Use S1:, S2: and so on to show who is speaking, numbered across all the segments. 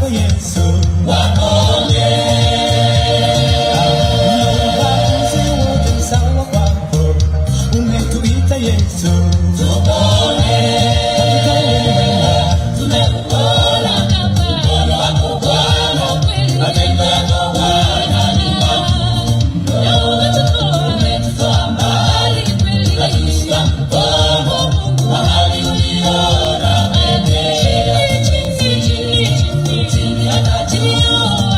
S1: Wako Yesu waponye. Ubaguzi wote sawa kwako, umetuita Yesu tupone. Hakika wewe ni mwema, tumeuona mkono wako Bwana, matendo yako Bwana ni makuu. Umetutoa mbali, ukatushika mkono mahali uliona pekee. Chini hata juu.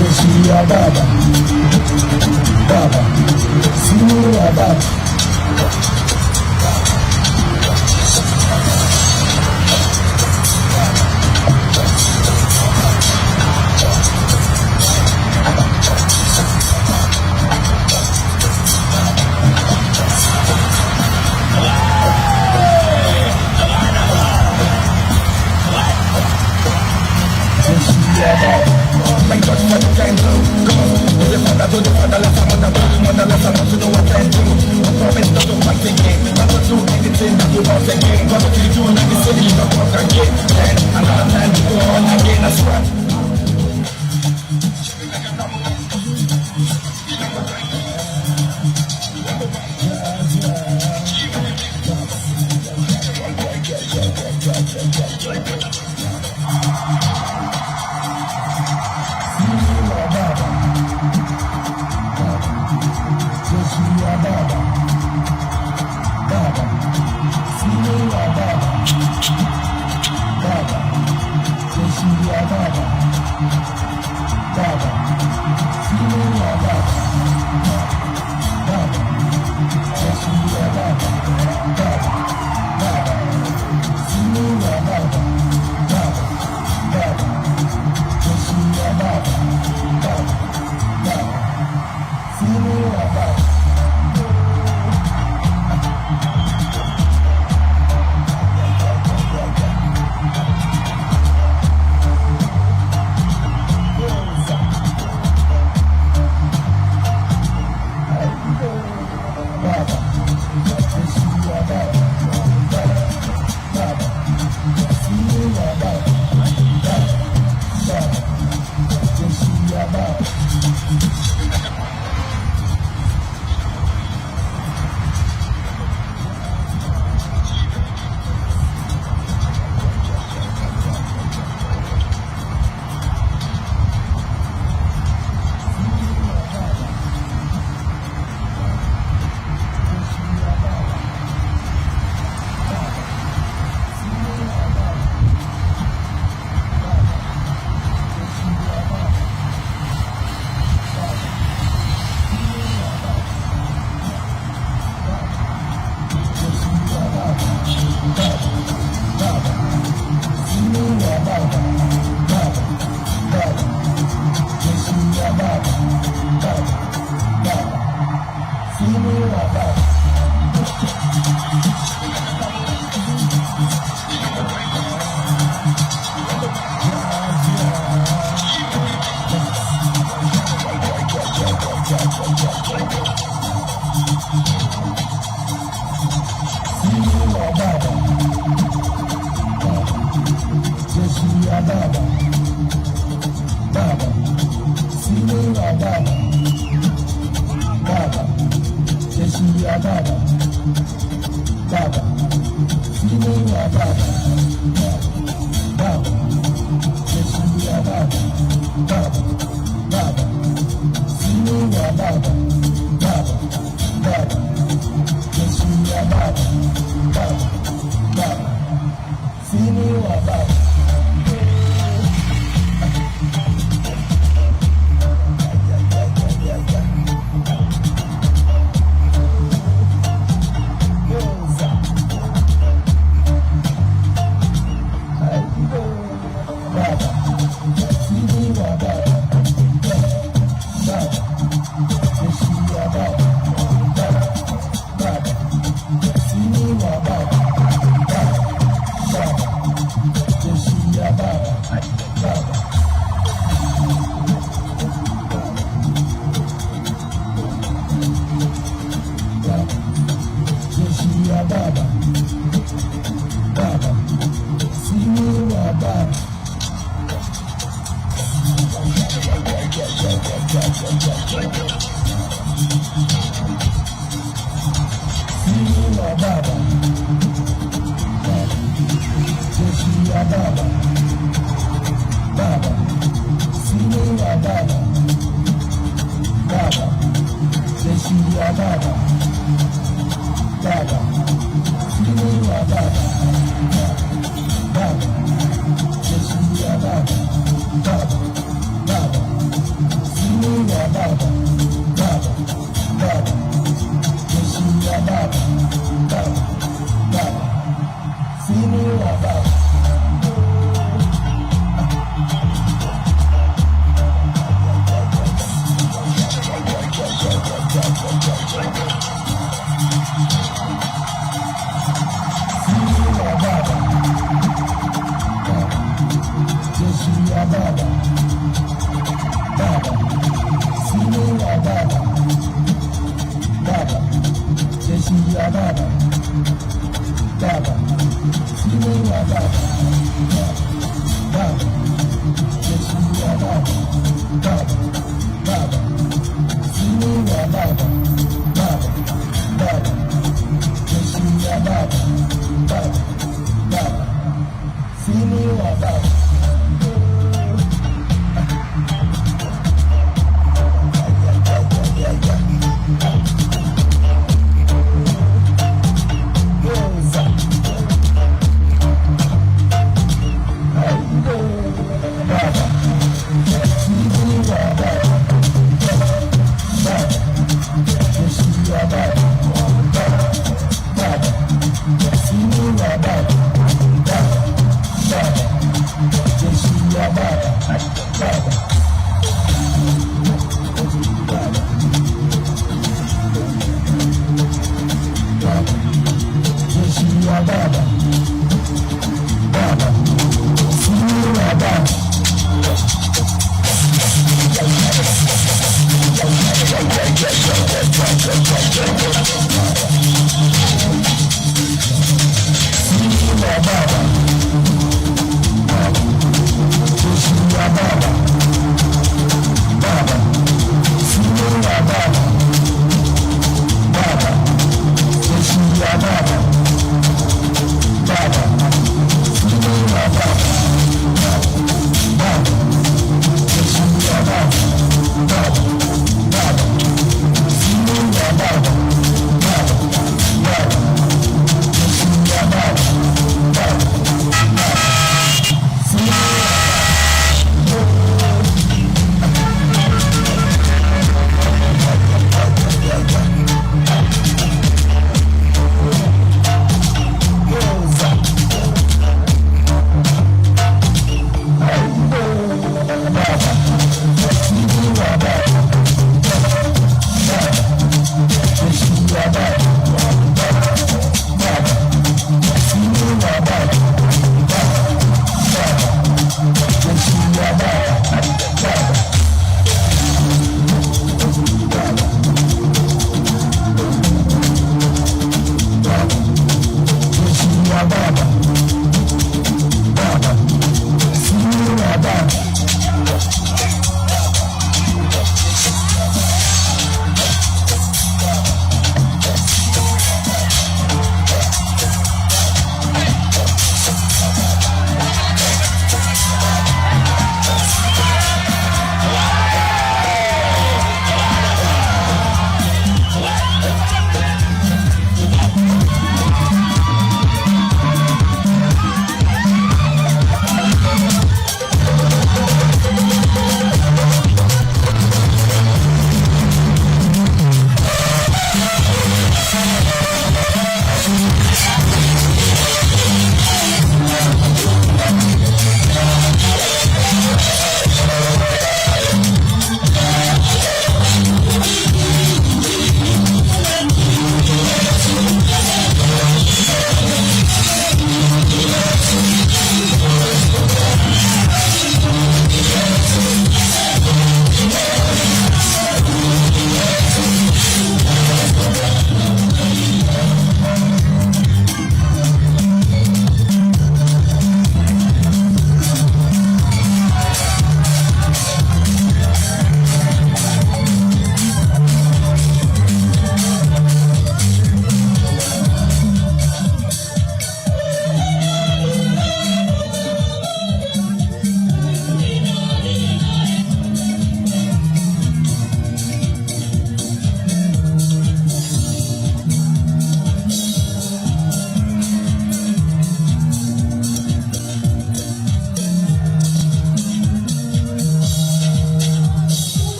S1: Jeshi ya baba baba, simu ya baba. Baba, Baba, Baba, Jeshi ya Baba, Baba, Baba, Sini wa Baba. Baba, Sini wa Baba, Baba, Jeshi ya Baba, Baba, Baba, Sini wa Baba, Baba, Baba, Jeshi ya Baba, Baba. Baba, Jeshi ya Baba, Baba, Sini wa Baba. Sini wa Baba, Baba, Jeshi ya Baba, Baba, Sini wa Baba, Baba, Jeshi ya Baba, Baba, Sini wa Baba, Baba, Jeshi ya Baba, Baba, Baba, Sini wa Baba, Baba, Baba, Jeshi ya Baba, Baba, Baba, Sini wa Baba. Sini wa Baba, Baba, Jeshi ya Baba, Baba, Sini wa Baba, Baba, Jeshi ya Baba, Baba, Sini wa Baba, Baba, Jeshi ya Baba, Baba, Baba, Sini wa Baba, Baba, Baba, Jeshi ya Baba, Baba, Baba, Sini wa Baba. Goza. Baba, Sini wa Baba, Baba, Jeshi ya Baba, Baba, Baba, Sini wa Baba, Baba, Baba,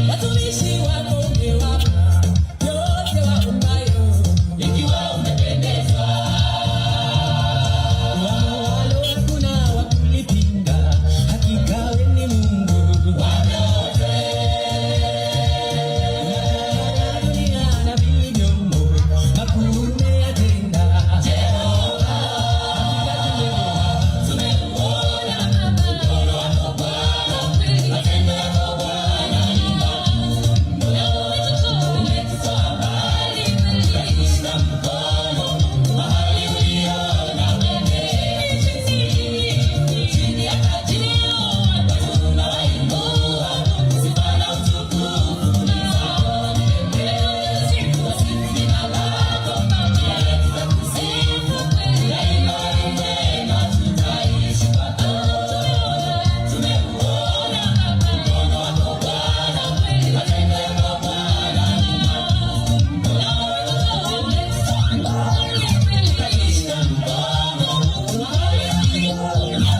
S2: Watumishi wako umewapa yote waombayo, ikiwa umependezwa. Wamualo hakuna wa kulipinga, hakika wewe ni Mungu wa vyote. Unatawala dunia na vilivyomo, makuu umeyatenda. Jehova, hakika tumeuona mkono wako Bwana, matendo yako Bwana ni makuu. Umetutoa mbali, ukatushika mkono mahali uliona chini ya kajio watu unawainua, sifa na utukufu ni zako milele. Sifu jina lako milele, tutakusifu daima, ni mwema, tutaishi kwako. Tumeuona mkono wako Bwana, matendo yako Bwana ni makuu. Ukatushika mkono mahali uliona.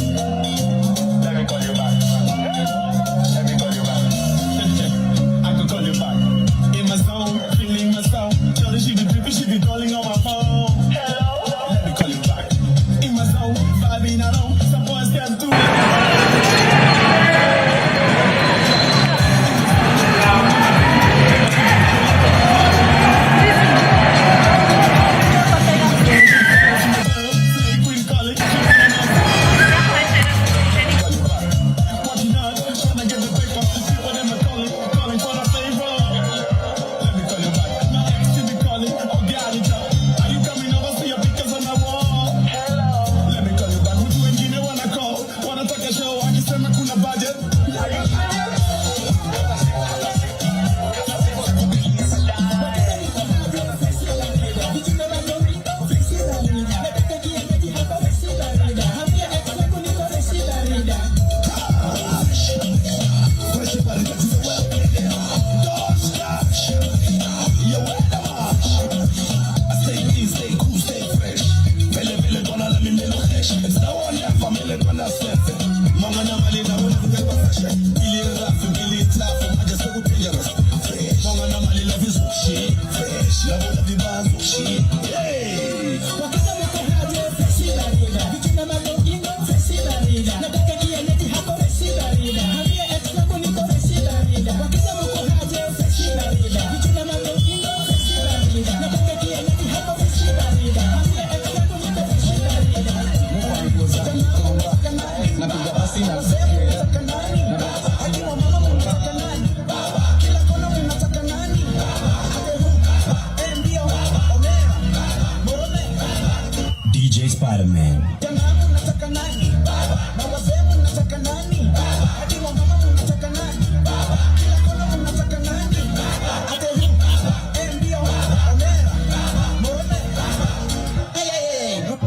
S1: Let me call you back. Let me call you back. Let me call you back.
S3: I could call you back. In my zone, feeling myself. Tell her she be creepy, she be calling on my phone. Hello? Let me call you back. In my zone, vibing alone. Some boys can't do it. Slay queen call it. She wanna know. Call you back. Working hard, tryna get the paper. People them a calling, calling for a favor. Let me call you back. My ex, she be calling. Oh, God, it up. Are you coming over? See your pictures on my wall. Hello. Let me call you back. Mtu wengine wana call, wanataka show, akisema kuna budget. Are you serious?
S1: Stay clean, stay cool, stay fresh. Vele vele kona la mimelo cash. Ndawonye family kona sefe. Mama na mali na wona kubeba fresh. Ili rough, ili tough, manje seku dangerous. Fresh. Mama na mali love is shit. Fresh. Love love ibazo shit. Hey.
S4: Napiga pasi na
S5: DJ Spider-Man.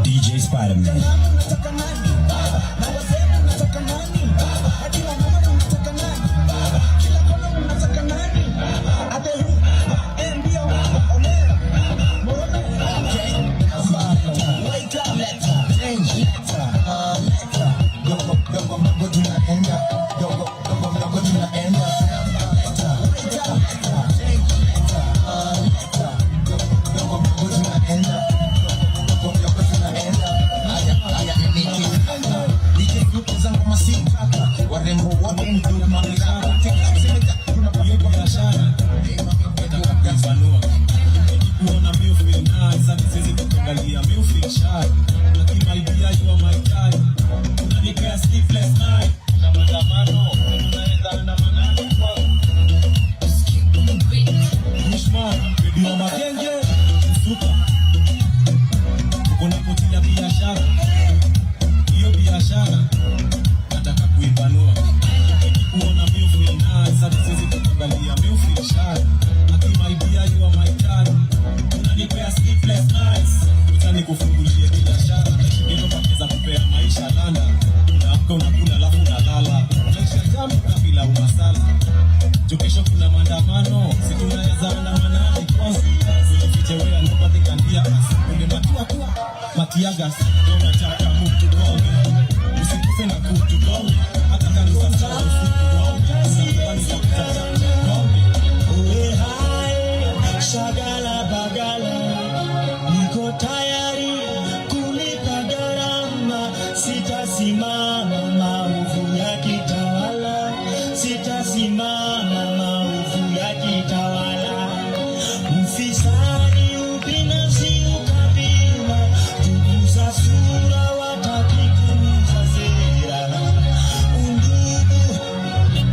S5: DJ Spider-Man.
S4: Dogo dogo mdogo tunaenda, dogo dogo mdogo tunaenda. Dogo mdogo tunaenda, dogo mdogo tunaenda. Haya haya niki DJ group zangu masika, warembo wote ni
S3: Hiyo biashara nataka kuipanua. Nikikuona mi feel nice, hadi siwezi kukuangalia mi feel shy. Lakini my dear, you are my type. Unanipea sleepless night. Kuna maandamano, unaweza andamana kwangu. Mishma, baby wa magenge, msuka. Uko na poti ya biashara. Hiyo biashara nataka kuipanua. Nikikuona mi feel nice, hadi siwezi kukuangalia mi feel shy. Lakini my dear, you are my type. Nikufungulie biashara. Ndio za kupea maisha landa. Unaamka, unakula, alafu unalala. Maisha tamu kabila umasala. Juu kesho kuna maandamano, si tunaweza andamana hadi kwanza. Tujifiche where nobody can hear us. Ule matua tua, matear gas. Ndio unataka mtu gonge. Usikufe na kutu gonge. Hata kama ni saa 7 usiku gonge. Gonge.
S5: Oe hai, shagala bagala, niko tayari kulipa gharama, sitasimama maovu yakitawala, sitasimama maovu yakitawala. Ufisadi, ubinafsi, ukabila, kuuza sura, wataki kuuza sera. Undugu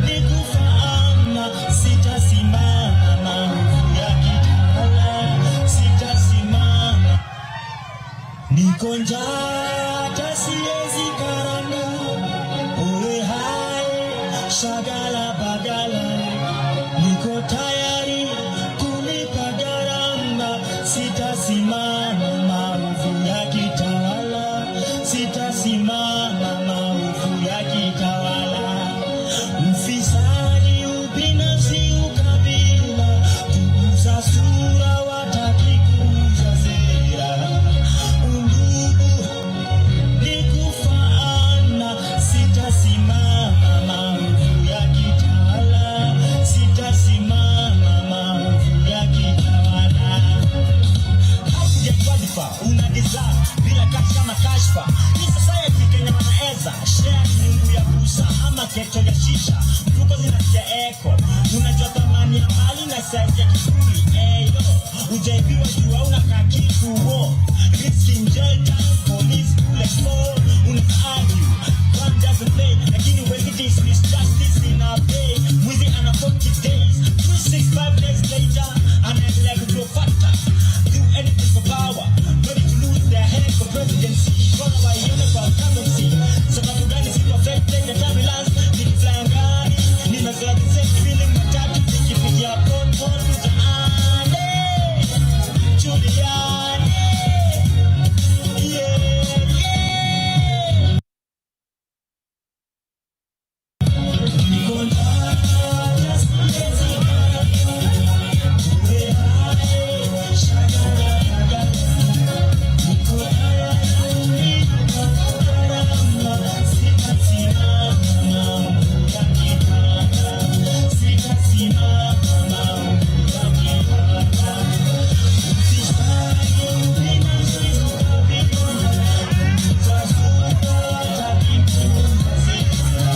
S5: ni kufaana, sitasimama maovu yakitawala, sitasimama. Niko njaa hata siwezi karanga, oe hai, shagala bagala, niko tayari kulipa gharama, sitasimama maovu yakitawala, sitasimama maovu yakitawala. Ufisadi, ubinafsi, ukabila, kuuza sura, wataki kuuza sera. Undugu ni kufaana, sitasimama maovu yakitawala, sitasimama maovu yakitawala. Haujawadhifa una deserve bila cash kama kashfa. Ni society Kenya wanaweza share nyungu ya busa ama keto ya shisha, mfuko zinasikia echo. Unajua thamani ya mali na size ya kiburi. Eyo, ujaibiwa juu hauna kakitu wo. Risk in jail time, police bullet four. Una argue crime doesn't pay, lakini huwezi dismiss justice in our day. Mwizi ana 40 days, 365 days later anaendelea kugrow fatter. Do anything for power, ready to lose their head for presidency. Bora waione kwa currency. Sababu gani si perfected ya ambulance nikifly angani? Nimezoea the same feeling, matatu nikipigia pothole mtaani. Juliani, yeah. Niko njaa, siwezi. Oe hai, shagala bagala, niko tayari kulipa gharama, sitasimama maovu yakitawala, sitasimama maovu yakitawala. Ufisadi, ubinafsi, ukabila, kuuza sura, wataki kuuza sera.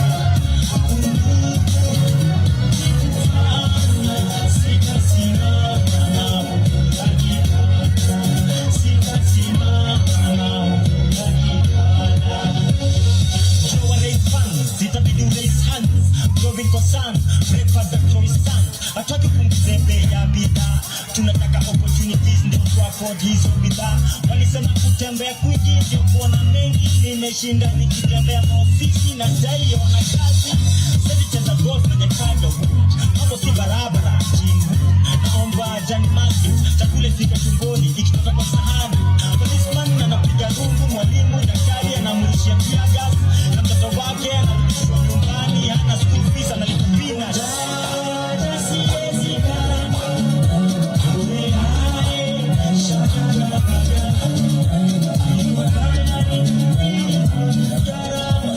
S5: Undugu sitasimama maovu yakitawala, sitasimama maovu yakitawala. Joe raise funds, itabidi raise hands, growing concern, breakfast and croissant. Hatutaki punguze bei ya bidhaa, tunataka opportunities ndio tu afford hizo bidhaa. Walisema kutembea kwingi ndio kuona mengi, nimeshinda nikitembea maofisi na sijaiona kazi. Siwezi cheza golf kwenye Tiger Woods, mambo si barabara chingu. Naomba jani market, chakula ifike tumboni ikitoka kwa sahani. Policeman anapiga rungu, mwalimu daktari anamrushia tear gas, na mtoto wake anarudishwa nyumbani, hana school fees, analipa peanuts. Siwezi karama, oe hai, shagala bagala, niko tayari kulipa gharama,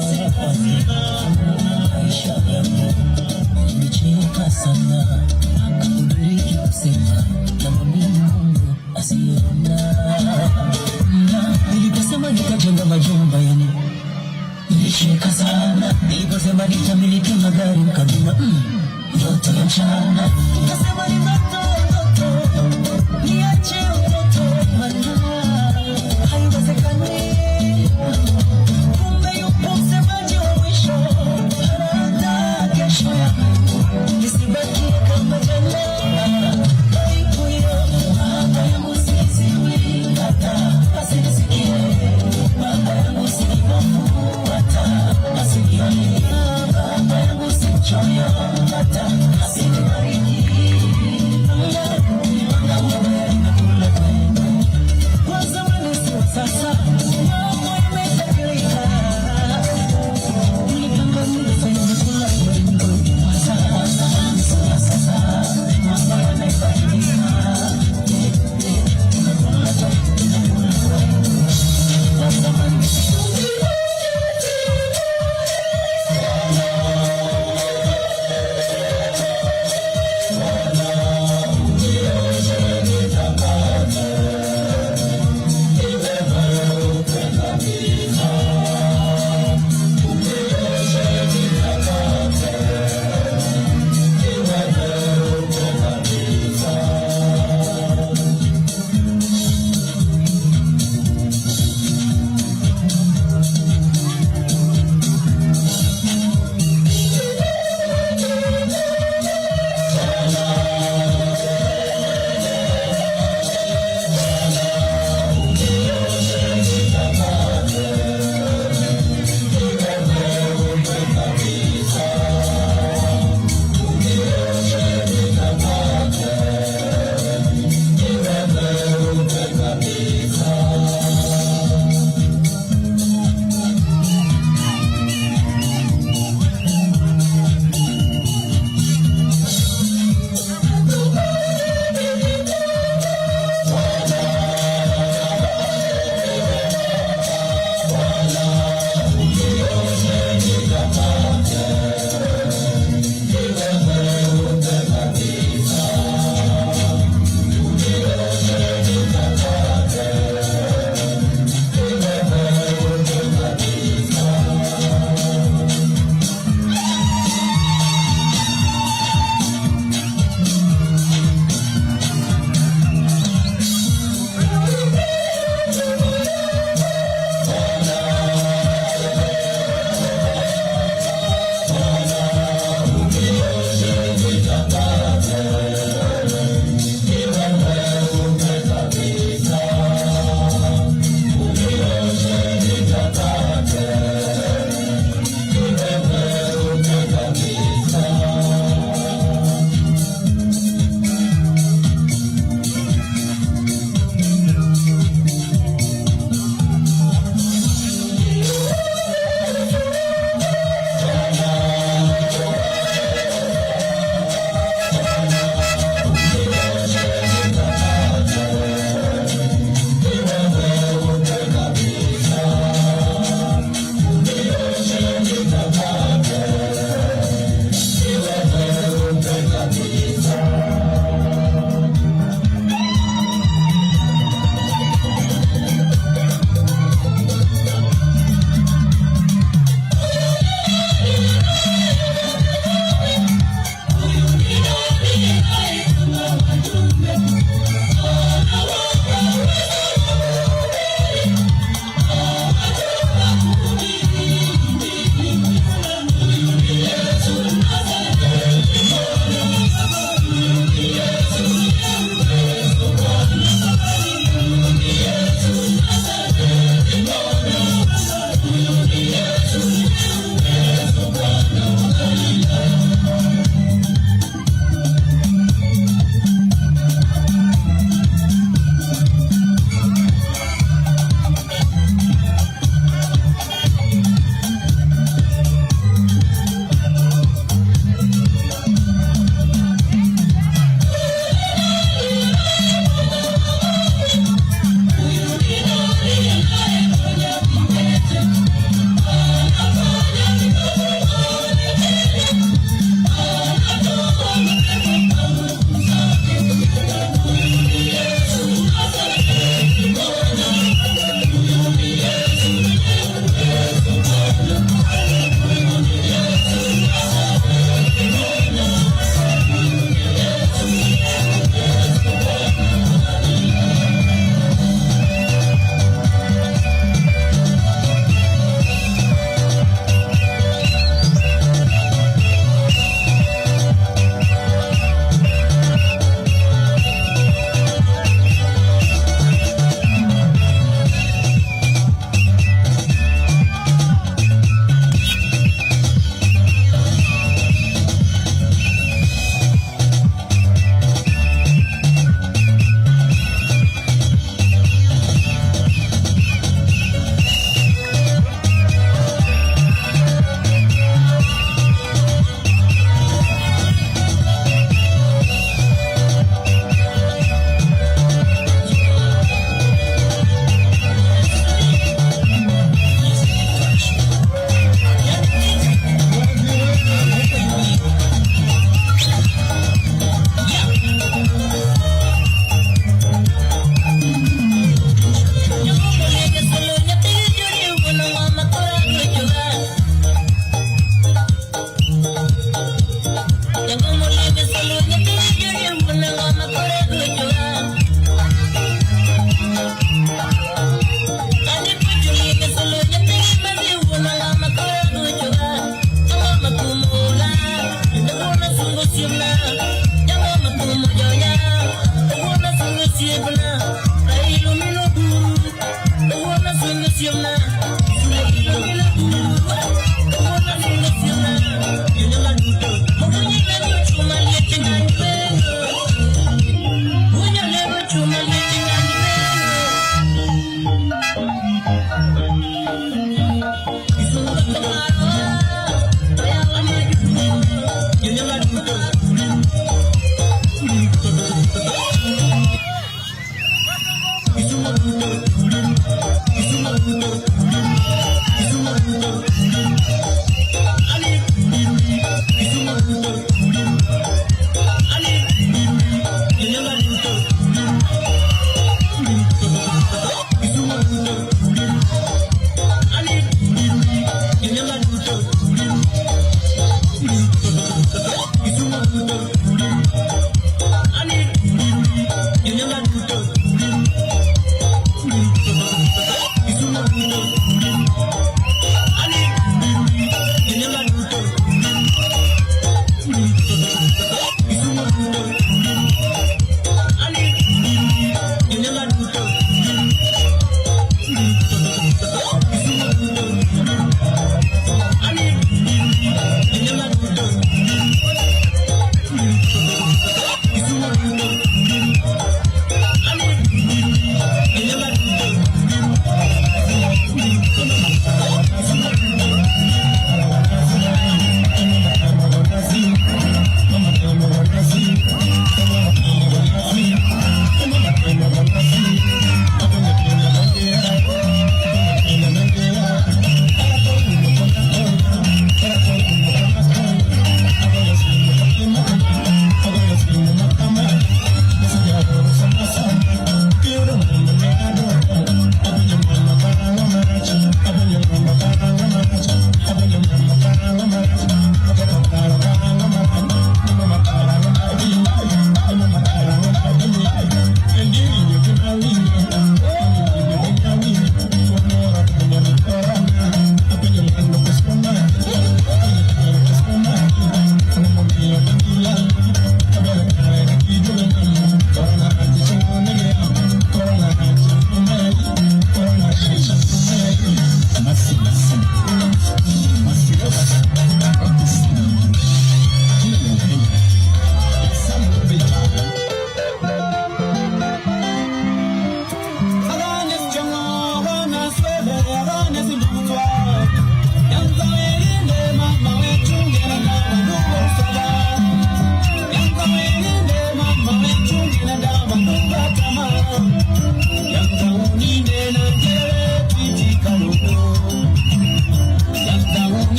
S5: sitasimama.
S6: Maisha yangu nilicheka sana, akakudiriki kusema na mwamini Mungu asiyeona. Na niliposema nitajenga majumba yani nilicheka sana, niliposema nitamiliki magari mkabila ndoto ya mchana, nikasema ni ndoto ndoto, niache utoto, maana haiwezekani. Kumbe yupo msemaji wa mwisho, anaandaa kesho yangu, nisibakie kama jana. Aibu hiyo, baba yangu siziwi hata asinisikie, baba yangu si kipofu hata asinione, baba yangu si mchoyo hata asinibariki.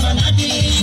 S6: Mwana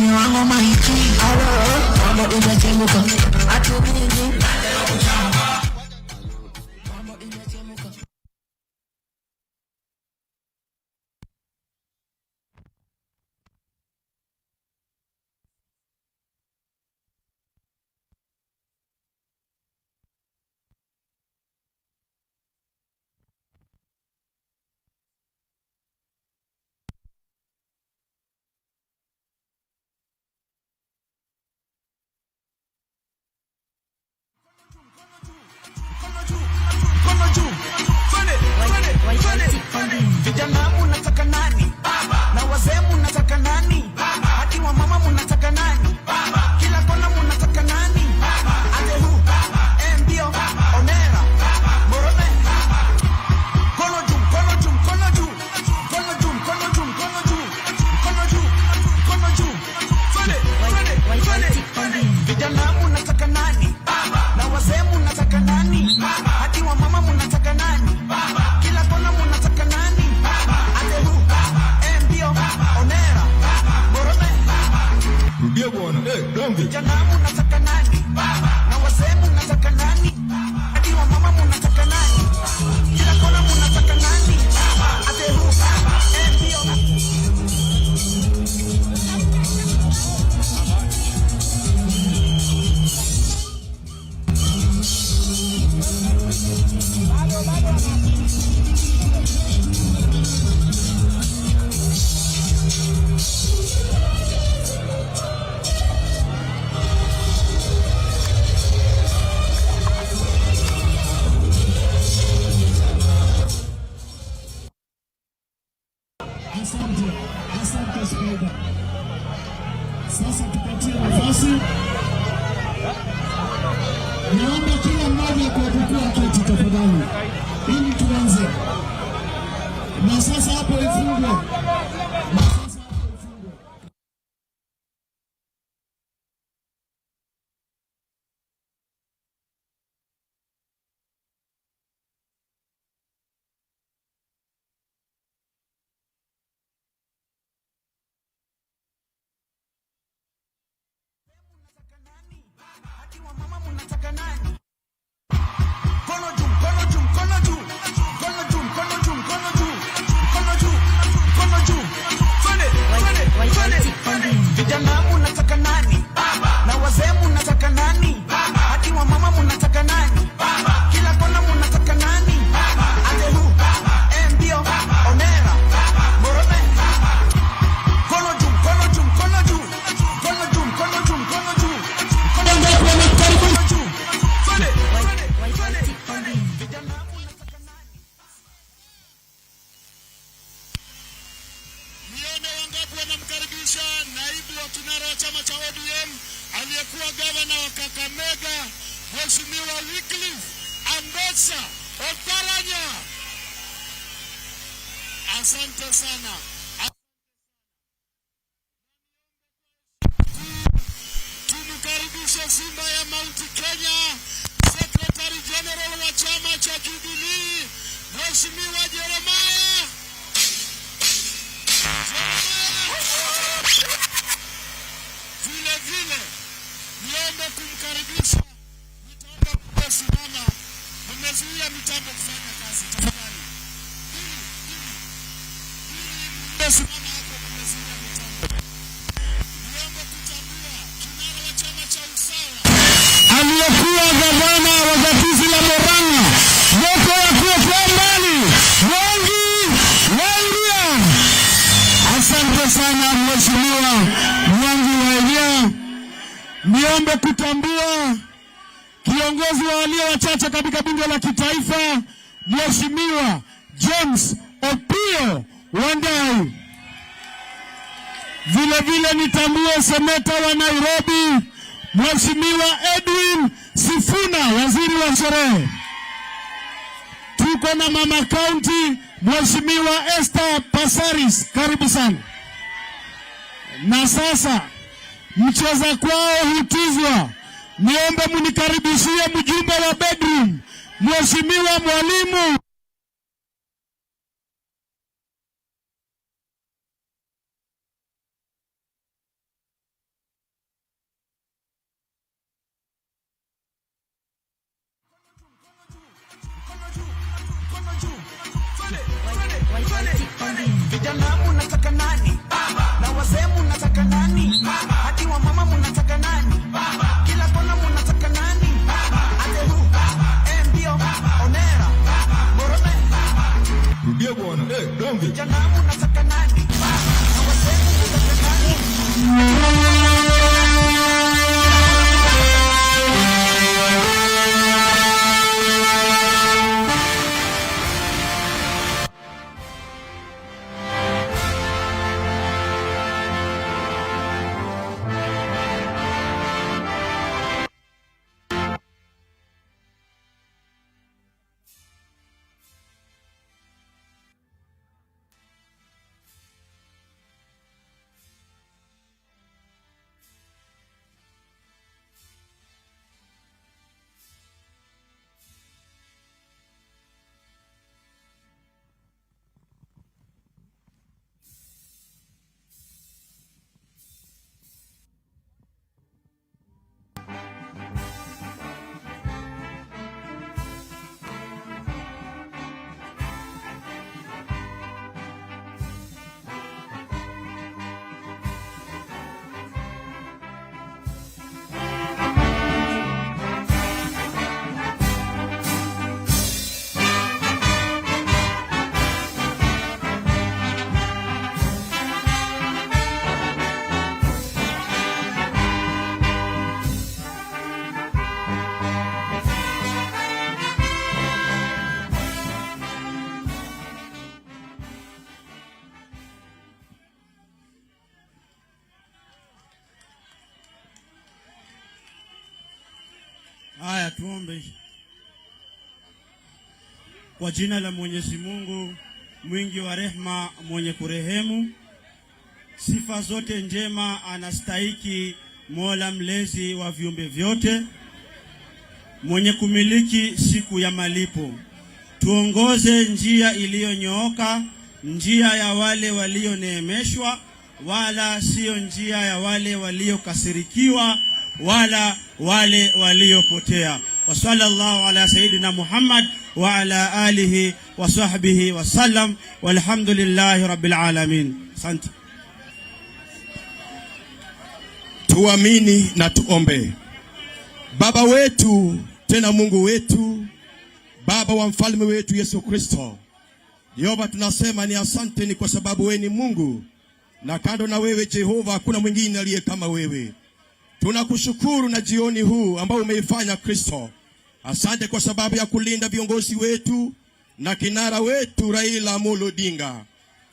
S6: Mume wangu maiki, mambo imechemuka, ati nini? Mambo imechemuka.
S4: Mkono juu, twende, twende, twende. Vijana munataka nani? Na wazee munataka nani? Hadi wa mama munataka nani? Kila kona munataka nani? Ate hu, ndio, onera, morome. Mkono juu, mkono juu, mkono juu. Mkono juu, mkono juu, mkono juu. Mkono juu, mkono juu. Twende, twende, twende. Vijana munataka nani? Na wazee munataka nani? Hadi wa mama munataka nani? Kila kona munataka nani? Ate hu, ndio, onera, morome.
S1: Rudia bwana. Eh, donge.
S4: Vijana munataka nani? Na wazee munataka nani? Hadi wa mama munataka nani? Kila kona munataka nani? Ate hu, ndio.
S3: Asante, asante Spika. Sasa tupatie nafasi, naomba kila mmoja kuchukua kiti tafadhali, ili tuanze. Na sasa hapo ifungwe, na sasa hapo ifungwe.
S4: Hadi wa mama munataka nani? Mkono juu, mkono juu, mkono juu. Mkono juu, mkono juu, mkono juu. Mkono juu, mkono juu. Twende, twende, twende. Vijana munataka nani? Na wazee munataka nani? Hadi wa mama munataka nani? Kila kona munataka nani? Ate hu, ndio, onera, morome. Mkono juu, mkono juu, mkono juu. Mkono juu, mkono juu, mkono juu. Mkono juu. Twende, twende, twende. Vijana munataka nani?
S3: Nione wangapi wanamkaribisha naibu wa kinara wa chama cha ODM, aliyekuwa gavana wa Kakamega, Mheshimiwa Wycliffe Ambetsa Oparanya. Asante sana. Tumkaribishe Simba ya Mount Kenya, Secretary General wa chama cha Jubilee, Mheshimiwa Jeremiah. Vile vile niombe kumkaribisha, nitaomba kusimama, mmezuia mitambo kufanya kazi, tafadhali. Pili, pili, pili, mmesimama hapo, mmezuia mitambo. Niombe kutambua kinara wa chama cha Usawa, aliyekuwa gavana wa gatuzi la Murang'a, Moko ya kuokoa mbali, Mwangi wa Iria. Asante sana Mheshimiwa Mwangi wa Iria. Niombe kutambua kiongozi wa walio wachache katika bunge la kitaifa, Mheshimiwa James Opiyo Wandayi. Vile vile nitambue seneta wa Nairobi, Mheshimiwa Edwin Sifuna, waziri wa sherehe. Tuko na mama county, Mheshimiwa Esther Passaris, karibu sana. Na sasa mcheza kwao hutuzwa. Niombe munikaribishie mjumbe wa bedroom, Mheshimiwa Mwalimu
S4: Vijana munataka nani? Na wazee munataka nani? Hadi wa mama munataka nani? Kila kona munataka nani? Ateru, Mbio, Onera, Borome.
S1: Rudia bwana. Eh, donge.
S4: Vijana munataka nani? Na wazee munataka nani?
S7: Haya, tuombe. Kwa jina la Mwenyezi Mungu mwingi wa rehma, mwenye kurehemu, sifa zote njema anastahiki Mola mlezi wa viumbe vyote, mwenye kumiliki siku ya malipo. Tuongoze njia iliyonyooka, njia ya wale walioneemeshwa, wala siyo njia ya wale waliokasirikiwa wala wale waliopotea. Wa sallallahu ala sayidina Muhammad wa ala alihi wa sahbihi wasallam, walhamdulillahi rabbil alamin. Asante.
S1: Tuamini na tuombe. Baba wetu tena Mungu wetu, Baba wa mfalme wetu Yesu Kristo, Jehova, tunasema ni asante, ni kwa sababu wewe ni Mungu na kando na wewe Jehova hakuna mwingine aliye kama wewe. Tunakushukuru na jioni huu ambao umeifanya Kristo. Asante kwa sababu ya kulinda viongozi wetu na kinara wetu Raila Amolo Odinga.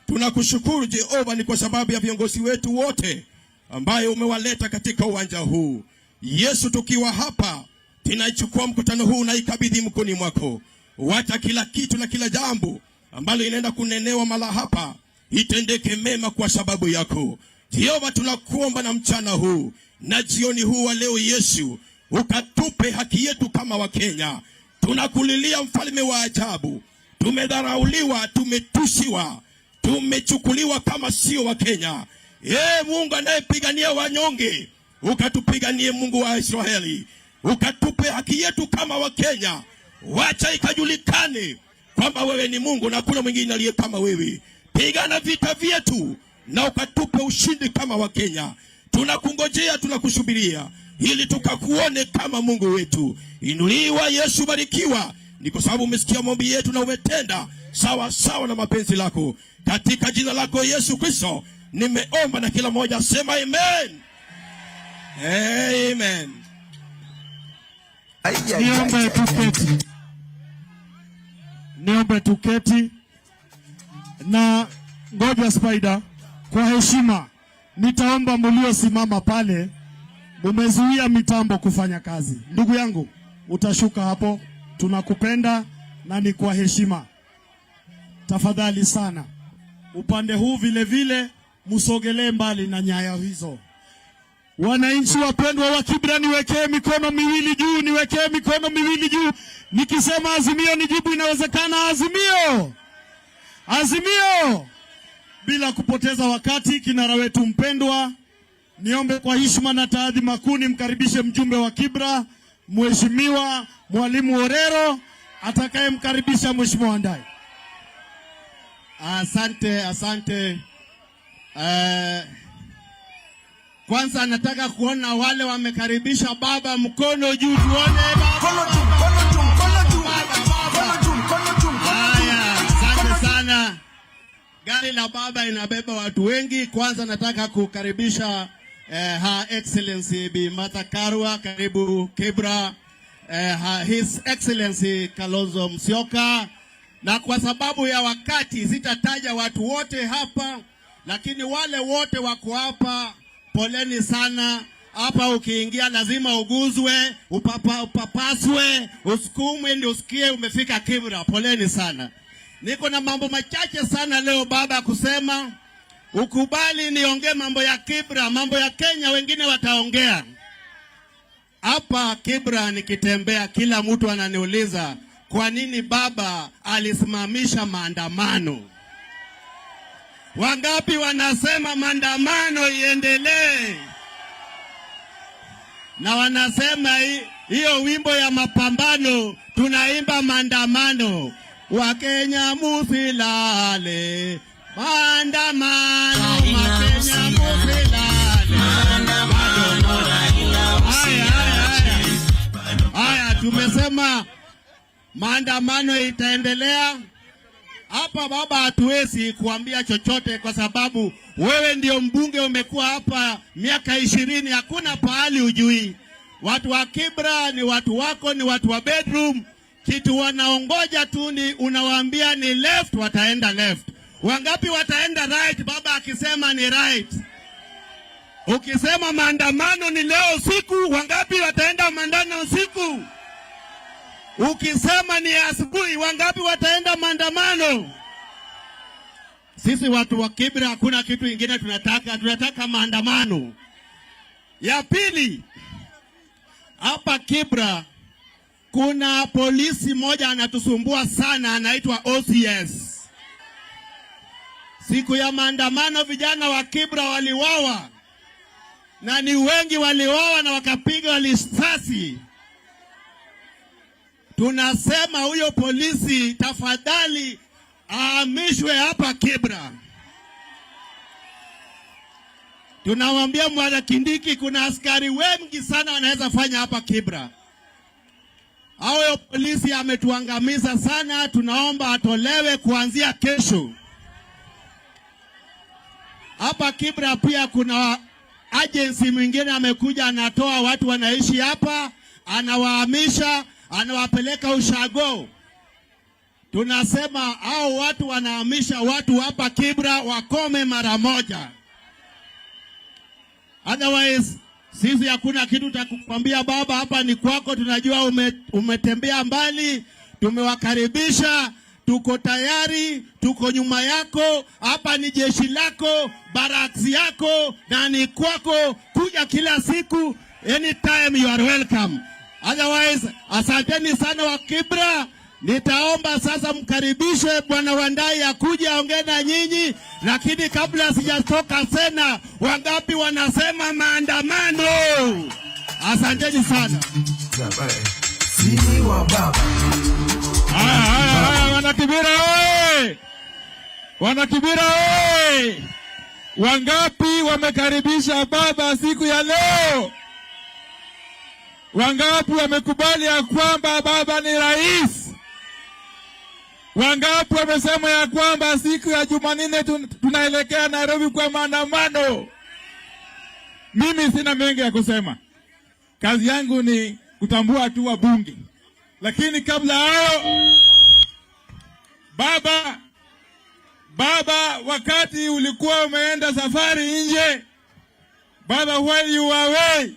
S1: Tunakushukuru Jehova ni kwa sababu ya viongozi wetu wote ambayo umewaleta katika uwanja huu. Yesu, tukiwa hapa tunaichukua mkutano huu na ikabidhi mkononi mwako. Wacha kila kitu na kila jambo ambalo inaenda kunenewa mala hapa itendeke mema kwa sababu yako. Jehova, tunakuomba na mchana huu na jioni huu wa leo, Yesu, ukatupe haki yetu kama Wakenya. Tunakulilia mfalme wa ajabu, tumedharauliwa, tumetusiwa, tumechukuliwa kama sio Wakenya. Ee Mungu anayepigania wanyonge, ukatupiganie Mungu wa Israeli, ukatupe haki yetu kama Wakenya. Wacha ikajulikane kwamba wewe ni Mungu na hakuna mwingine aliye kama wewe. Pigana vita vyetu na ukatupe ushindi kama Wakenya. Tunakungojea, tunakusubiria ili tukakuone kama Mungu wetu. Inuliwa Yesu, barikiwa. Ni kwa sababu umesikia maombi yetu na umetenda sawa sawa na mapenzi lako. Katika jina lako Yesu Kristo nimeomba, na kila mmoja sema amen. Amen.
S8: Niombe tuketi, niombe tuketi na ngoja Spider, kwa heshima nitaomba mliosimama pale, mumezuia mitambo kufanya kazi. Ndugu yangu, utashuka hapo, tunakupenda na ni kwa heshima, tafadhali sana. Upande huu vile vile msogelee mbali na nyaya hizo. Wananchi wapendwa wa Kibra, niwekee mikono miwili juu, niwekee mikono miwili juu. Nikisema Azimio nijibu inawezekana. Azimio, Azimio! Bila kupoteza wakati, kinara wetu mpendwa, niombe kwa heshima na taadhima kuu nimkaribishe mjumbe wa Kibra, Mheshimiwa Mwalimu Orero, atakayemkaribisha Mheshimiwa Wandayi. Asante, asante. Kwanza nataka kuona wale wamekaribisha baba, mkono juu tuone baba.
S4: Mkono juu, mkono juu, mkono juu. Mkono juu, mkono juu, mkono juu.
S8: Haya, asante sana. Gari la baba inabeba watu wengi. Kwanza nataka kukaribisha Her Excellency Bi Martha Karua, karibu Kibra, His Excellency Kalonzo Musyoka, na kwa sababu ya wakati sitataja watu wote hapa, lakini wale wote wako hapa, poleni sana. Hapa ukiingia lazima uguzwe, upapaswe, usukumwe ndio usikie umefika Kibra. Poleni sana. Niko na mambo machache sana leo baba kusema. Ukubali niongee mambo ya Kibra, mambo ya Kenya wengine wataongea. Hapa Kibra nikitembea, kila mtu ananiuliza kwa nini baba alisimamisha maandamano. Wangapi wanasema maandamano iendelee? Na wanasema hiyo wimbo ya mapambano tunaimba maandamano. Wakenya musilale, maandamano, Wakenya musilale. Haya, haya, haya. Haya, tumesema maandamano itaendelea. Hapa baba, hatuwezi kuambia chochote kwa sababu wewe ndio mbunge, umekuwa hapa miaka 20, hakuna pahali ujui. Watu wa Kibra ni watu wako, ni watu wa bedroom. Kitu wanaongoja tu ni unawaambia ni left, wataenda left. Wangapi wataenda right? Baba akisema ni right. Ukisema maandamano ni leo usiku, wangapi wataenda maandamano usiku? Ukisema ni asubuhi, wangapi wataenda maandamano? Sisi watu wa Kibra hakuna kitu ingine tunataka, tunataka maandamano. Ya pili, hapa Kibra kuna polisi moja anatusumbua sana, anaitwa OCS. Siku ya maandamano vijana wa Kibra waliwawa, na ni wengi waliwawa na wakapigwa risasi. Tunasema huyo polisi tafadhali ahamishwe hapa Kibra. Tunamwambia Bwana Kindiki, kuna askari wengi sana wanaweza fanya hapa Kibra. Huyo polisi ametuangamiza sana, tunaomba atolewe kuanzia kesho. Hapa Kibra pia kuna agency mwingine amekuja, anatoa watu wanaishi hapa, anawahamisha, anawapeleka ushago. Tunasema hao watu wanahamisha watu hapa Kibra wakome mara moja. Otherwise sisi hakuna kitu cha kukwambia baba, hapa ni kwako. Tunajua umetembea mbali, tumewakaribisha, tuko tayari, tuko nyuma yako. Hapa ni jeshi lako, barracks yako, na ni kwako. Kuja kila siku, anytime you are welcome. Otherwise, asanteni sana wa Kibra. Nitaomba sasa mkaribishe Bwana Wandayi akuje aongee na nyinyi, lakini kabla sijatoka sena, wangapi wanasema maandamano? Asanteni sana.
S1: Sini wa baba.
S3: Haya, haya, haya, wana Kibra oye! Wana Kibra oye! Wangapi wamekaribisha baba siku ya leo? Wangapi wamekubali ya kwamba baba ni rais? Wangapi wamesema ya kwamba siku ya Jumanne tunaelekea Nairobi kwa maandamano? Mimi sina mengi ya kusema. Kazi yangu ni kutambua tu wabunge, lakini kabla hayo, baba, baba, wakati ulikuwa umeenda safari nje, baba, while you were away,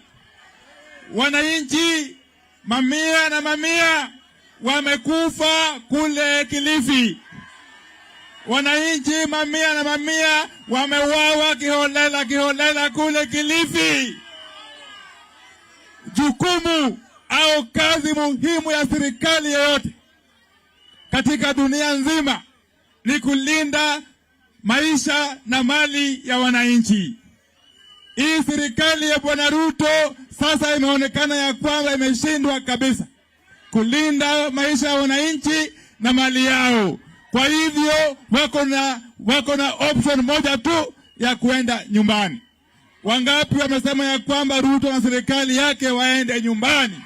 S3: wananchi mamia na mamia wamekufa kule Kilifi. Wananchi mamia na mamia wameuawa kiholela kiholela kule Kilifi. Jukumu au kazi muhimu ya serikali yoyote katika dunia nzima ni kulinda maisha na mali ya wananchi. Hii serikali ya Bwana Ruto sasa imeonekana ya kwamba imeshindwa kabisa kulinda maisha ya wananchi na mali yao. Kwa
S9: Kwa hivyo wako na option moja tu ya kuenda nyumbani. Wangapi wamesema ya kwamba Ruto na serikali yake waende nyumbani?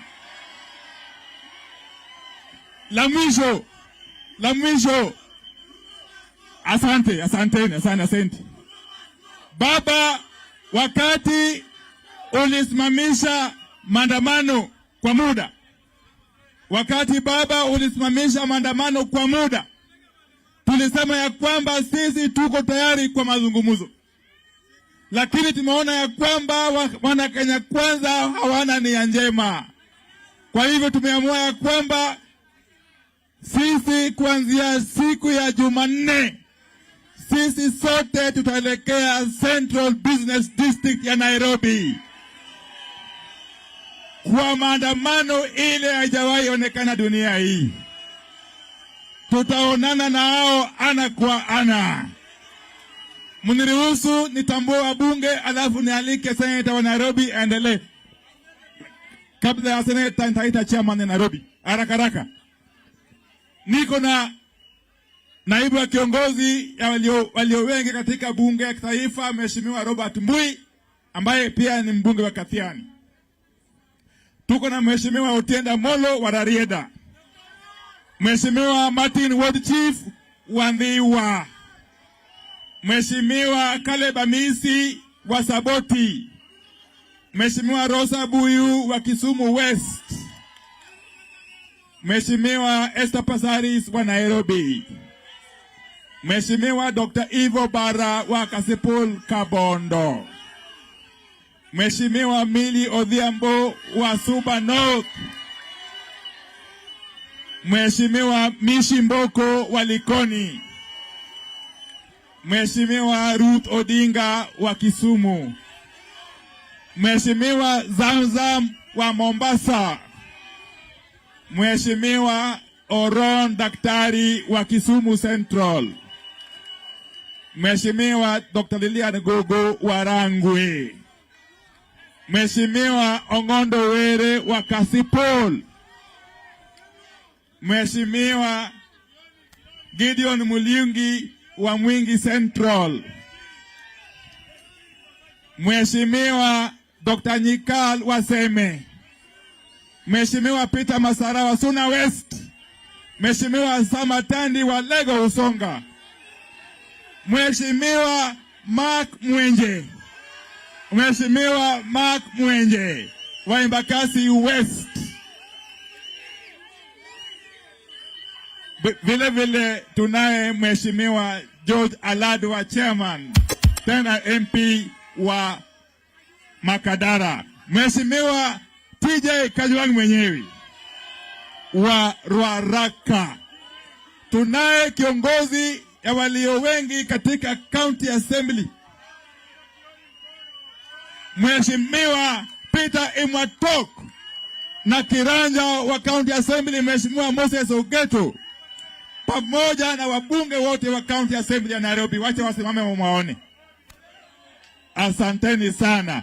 S9: La mwisho, la mwisho, asante, asanteni, asante, asante. Baba, wakati ulisimamisha maandamano kwa muda, wakati baba ulisimamisha maandamano kwa muda, tulisema ya kwamba sisi tuko tayari kwa mazungumzo, lakini tumeona ya kwamba wana Kenya Kwanza hawana nia njema. Kwa hivyo tumeamua ya kwamba sisi kuanzia siku ya Jumanne, sisi sote tutaelekea Central Business District ya Nairobi kwa maandamano ile haijawahi onekana dunia hii. Tutaonana na hao ana kwa ana. Mniruhusu nitambue wabunge, alafu nialike seneta wa Nairobi aendelee. Kabla ya seneta, nitaita chairman ya Nairobi haraka haraka. Niko na naibu wa kiongozi ya walio wengi katika bunge ya kitaifa, Mheshimiwa Robert Mbui ambaye pia ni mbunge wa Kathiani. Tuko na Mheshimiwa Otiende Amollo wa Rarieda, Mheshimiwa Martin Ward Chief wa Ndhiwa, Mheshimiwa Caleb Amisi wa Saboti, Mheshimiwa Rosa Buyu wa Kisumu West, Mheshimiwa Esther Passaris wa Nairobi, Mheshimiwa Dr. Eve Obara wa Kasipul Kabondo, Mheshimiwa Millie Odhiambo wa Suba North, Mheshimiwa Mishi Mboko wa Likoni, Mheshimiwa Ruth Odinga wa Kisumu, Mheshimiwa Zamzam wa Mombasa, Mheshimiwa Oron Daktari wa Kisumu Central, Mheshimiwa Dr. Lilian Gogo wa Rangwe, Mheshimiwa Ong'ondo Were wa Kasipul, Mheshimiwa Gideon Muriungi wa Mwingi Central, Mheshimiwa Dr. Nyikal wa Seme, Mheshimiwa Peter Masara wa Suna West, Mheshimiwa Samatandi wa Lego Usonga, Mheshimiwa Mark Mwenje, Mheshimiwa Mark Mwenje wa Embakasi West. Vile vile tunaye Mheshimiwa George Aladwa, chairman tena MP wa Makadara, Mheshimiwa TJ Kajwang' mwenyewe wa Ruaraka. Tunaye kiongozi ya walio wengi katika County Assembly, Mheshimiwa Peter Imwatok, na kiranja wa County Assembly Mheshimiwa Moses Ogeto, pamoja na wabunge wote wa County Assembly ya Nairobi. Wacha wasimame mwaone. Asanteni sana.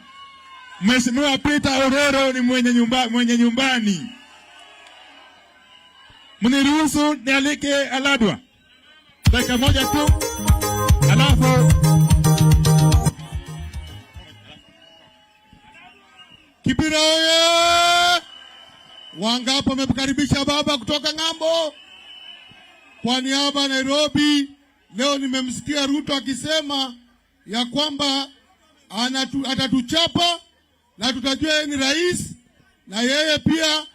S9: Mheshimiwa Peter Orero ni mwenye nyumbani. Mniruhusu nialike Aladwa dakika moja tu, alafu
S10: Kibera oye! Wangapi wamemkaribisha baba kutoka ng'ambo? Kwa niaba ya Nairobi, leo nimemsikia Ruto akisema ya kwamba atatuchapa na tutajua yeye ni rais, na yeye pia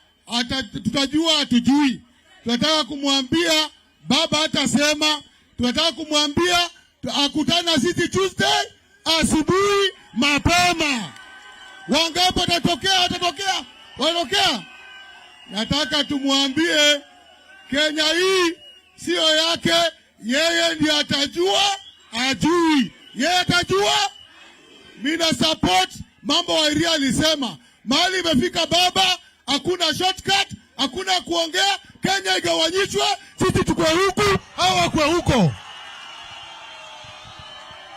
S10: tutajua hatujui. Tunataka kumwambia baba hatasema, tunataka kumwambia akutane na sisi Tuesday asubuhi mapema. Wangapi watatokea? Watatokea, watatokea. Nataka tumwambie Kenya hii siyo yake, yeye ndiye atajua, ajui yeye atajua. Mimi na support mambo Wairia alisema, mahali imefika baba, hakuna shortcut, hakuna kuongea. Kenya igawanyishwe, sisi tukue huku au wakwe huko.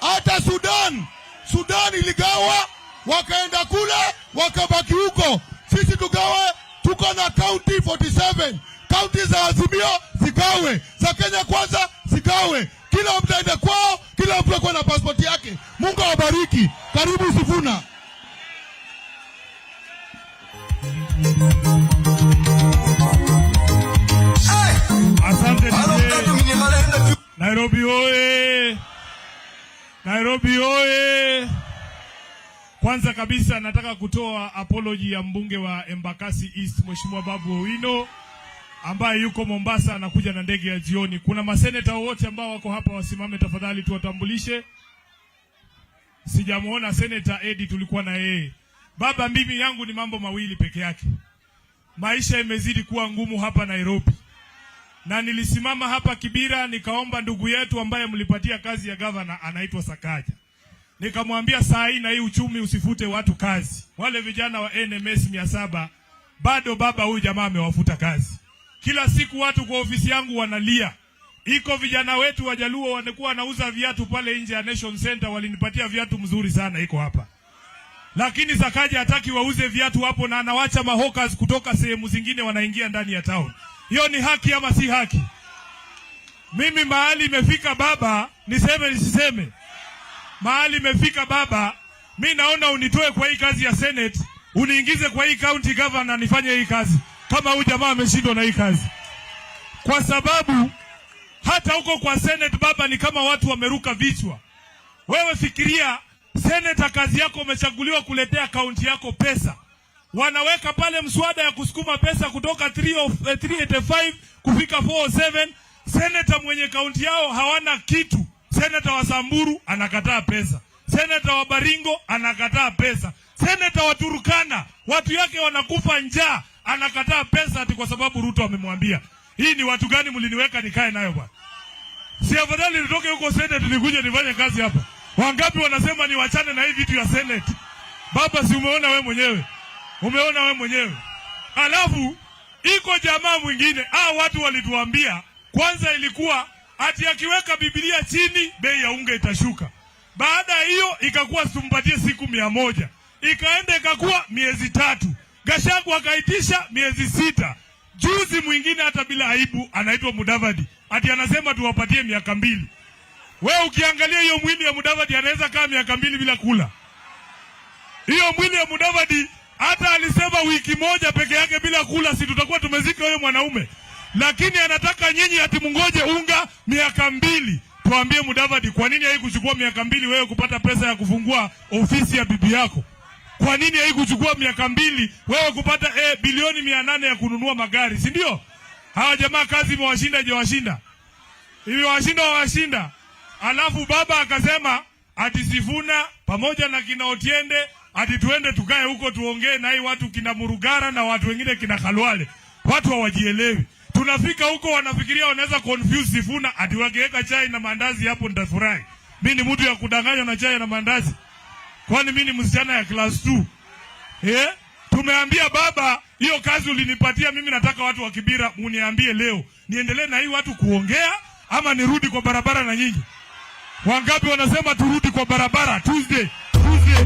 S10: Hata Sudan, Sudan iligawa, wakaenda kule, wakabaki huko. Sisi tugawe, tuko na county 47, county za Azimio zigawe, za Kenya Kwanza. Zigawe, kila mtu aende kwao, kila mtu akuwe na pasipoti yake. Mungu awabariki. Karibu Sifuna.
S8: Asante DJ. Nairobi oye! Nairobi oye! Kwanza kabisa nataka kutoa apology ya mbunge wa Embakasi East Mheshimiwa Babu Owino ambaye yuko Mombasa anakuja na ndege ya jioni. Kuna maseneta wote ambao wako hapa wasimame tafadhali tuwatambulishe. Sijamuona Seneta Edi, tulikuwa na yeye. Baba, mimi yangu ni mambo mawili peke yake. Maisha imezidi kuwa ngumu hapa Nairobi, na nilisimama hapa Kibira nikaomba ndugu yetu ambaye mlipatia kazi ya gavana anaitwa Sakaja, nikamwambia saa hii na hii uchumi usifute watu kazi. Wale vijana wa NMS 700 bado baba, huyu jamaa amewafuta kazi. Kila siku watu kwa ofisi yangu wanalia. Iko vijana wetu Wajaluo wanakuwa wanauza viatu pale nje ya Nation Center, walinipatia viatu mzuri sana, iko hapa lakini Sakaja hataki wauze viatu hapo, na anawacha mahawkers kutoka sehemu zingine wanaingia ndani ya town. Hiyo ni haki ama si haki? Mimi mahali imefika baba, niseme nisiseme? Mahali imefika baba, mi naona unitoe kwa hii kazi ya Senate, uniingize kwa hii county governor, nifanye hii kazi kama huyu jamaa ameshindwa na hii kazi, kwa sababu hata huko kwa Senate baba, ni kama watu wameruka vichwa. Wewe fikiria, seneta, kazi yako umechaguliwa kuletea kaunti yako pesa, wanaweka pale mswada ya kusukuma pesa kutoka 385 kufika 407. Seneta mwenye kaunti yao hawana kitu. Seneta wa Samburu anakataa pesa, seneta wa Baringo anakataa pesa, seneta wa Turkana watu yake wanakufa njaa, anakataa pesa ati kwa sababu Ruto amemwambia. Hii ni watu gani mliniweka nikae nayo bwana? Si afadhali nitoke huko Senate nikuje nifanye kazi hapa? Wangapi wanasema niwachane na hii vitu ya Senate? Baba, si umeona we mwenyewe, umeona we mwenyewe. Alafu iko jamaa mwingine, watu walituambia kwanza ilikuwa ati akiweka Biblia chini bei ya unga itashuka. Baada ya hiyo ikakuwa tumpatie siku 100, ikaenda ikakuwa miezi 3. Gachagua akaitisha miezi 6. Juzi mwingine hata bila aibu anaitwa Mudavadi ati anasema tuwapatie miaka 2. Wewe ukiangalia hiyo mwili ya Mudavadi anaweza kaa miaka 2 bila kula. Hiyo mwili ya Mudavadi hata alisema wiki moja peke yake bila kula, si tutakuwa tumezika huyo mwanaume. Lakini anataka nyinyi ati mungoje unga miaka 2. Tuambie Mudavadi, kwa nini haikuchukua miaka 2 wewe kupata pesa ya kufungua ofisi ya bibi yako? Kwa nini haikuchukua miaka 2 wewe kupata bilioni 800 ya kununua magari, si ndio? Hawa jamaa kazi imewashinda, ijawashinda? Imewashinda, wawashinda. Alafu baba akasema ati Sifuna pamoja na kina Otiende ati tuende tukae huko tuongee na hii watu kina Murugara na watu wengine kina Khalwale. Watu hawajielewi. Tunafika huko wanafikiria wanaweza confuse Sifuna ati wakiweka chai na mandazi hapo nitafurahi. Mimi ni mtu ya kudanganywa na chai na mandazi? Kwani mimi ni msichana ya class 2? Tumeambia baba hiyo kazi ulinipatia mimi, nataka watu wa Kibira muniambie leo niendelee na hii watu kuongea ama nirudi kwa barabara na nyinyi? Wangapi wanasema turudi kwa barabara Tuesday? Tuesday.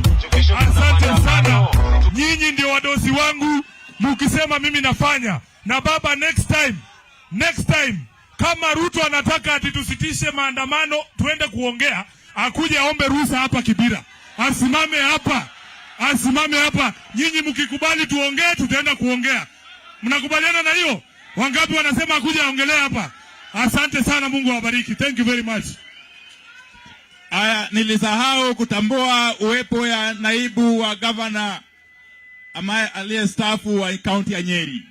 S8: Asante sana. Nyinyi ndio wadosi wangu, mukisema mimi nafanya. Na baba, next time kama Ruto anataka ati tusitishe maandamano tuende kuongea, akuje aombe ruhusa hapa Kibira. Asimame hapa. Asimame hapa. Nyinyi mkikubali tuongee, tutaenda kuongea. Mnakubaliana na hiyo? Wangapi wanasema akuje aongelee hapa? Asante sana, Mungu awabariki. Thank you very much.
S9: Aya, nilisahau kutambua uwepo ya naibu wa gavana ambaye aliyestaafu wa kaunti ya Nyeri,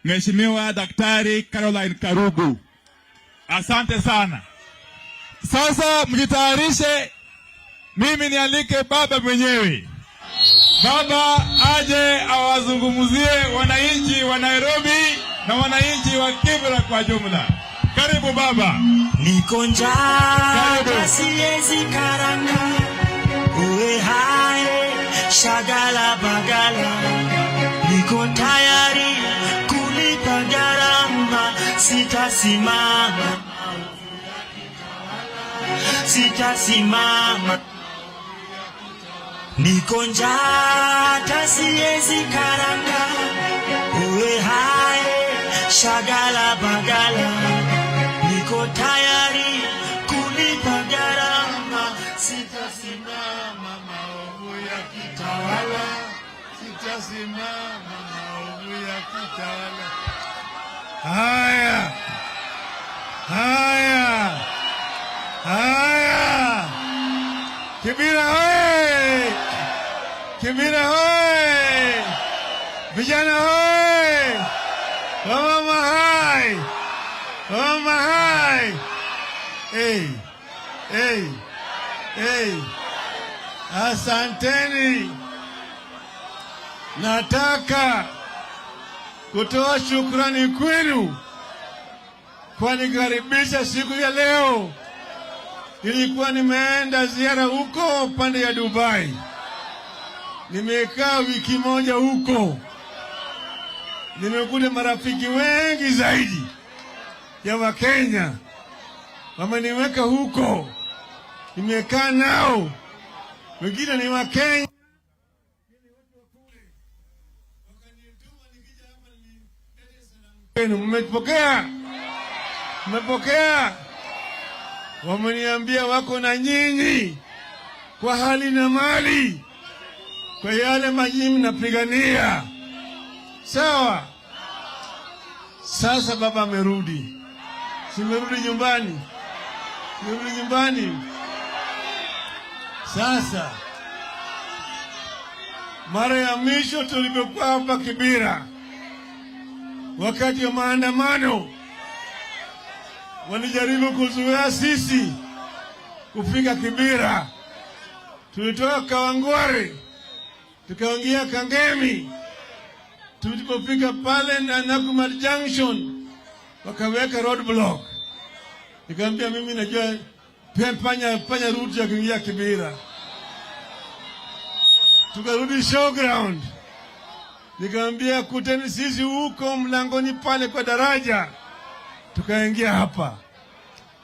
S9: Mheshimiwa Daktari Caroline Karugu. Asante sana. Sasa mjitayarishe, mimi nialike baba mwenyewe. Baba aje awazungumzie wananchi wa Nairobi na wananchi wa Kibra kwa jumla. Karibu baba.
S5: Niko njaa,
S9: Karibu.
S5: siwezi karanga. Uwe hae, shagala bagala. Niko tayari kulipa gharama, sitasimama. Sitasimama. Niko njaa, siwezi karanga. Uwe hae, shagala bagala. Niko tayari
S11: Sitasimama maovu yakitawala. Haya, haya, haya! Kibira hoye! Kibira hoye! Vijana hoye! Wamama hai! Wamama hai! Hey, hey, hey! Asanteni. Nataka kutoa shukrani kwenu kwa nikaribisha siku ya leo. Nilikuwa nimeenda ziara huko pande ya Dubai, nimekaa wiki moja huko, nimekuta marafiki wengi zaidi ya Wakenya wameniweka huko, nimekaa nao, wengine ni Wakenya. Mmepokea? Mmepokea? Wameniambia wako na nyinyi kwa hali na mali, kwa yale majini mnapigania. Sawa. Sasa baba amerudi, simerudi nyumbani, simerudi nyumbani. Sasa mara ya mwisho tulipokuwa hapa Kibera wakati wa maandamano, walijaribu kuzuia sisi kufika Kibera. Tulitoka Kawangware tukaingia Kangemi. Tulipofika pale na Nakumatt Junction wakaweka roadblock. Nikamwambia mimi najua panya route ya kuingia Kibera. Tukarudi showground, nikamwambia kuteni sisi huko mlangoni pale kwa daraja, tukaingia hapa.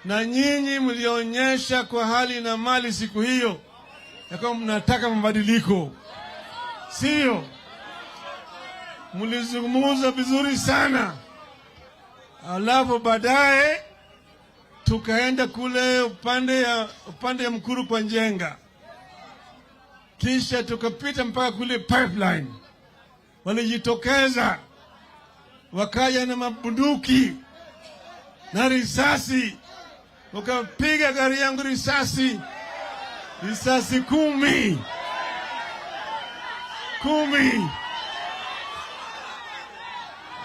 S11: Na nyinyi mlionyesha kwa hali na mali siku hiyo ya kwamba mnataka mabadiliko, sio? Mlizungumza vizuri sana, alafu baadaye tukaenda kule upande ya Mukuru kwa Njenga, kisha tukapita mpaka kule Pipeline. Walijitokeza wakaja na mabunduki na risasi, wakapiga gari yangu risasi 10 10.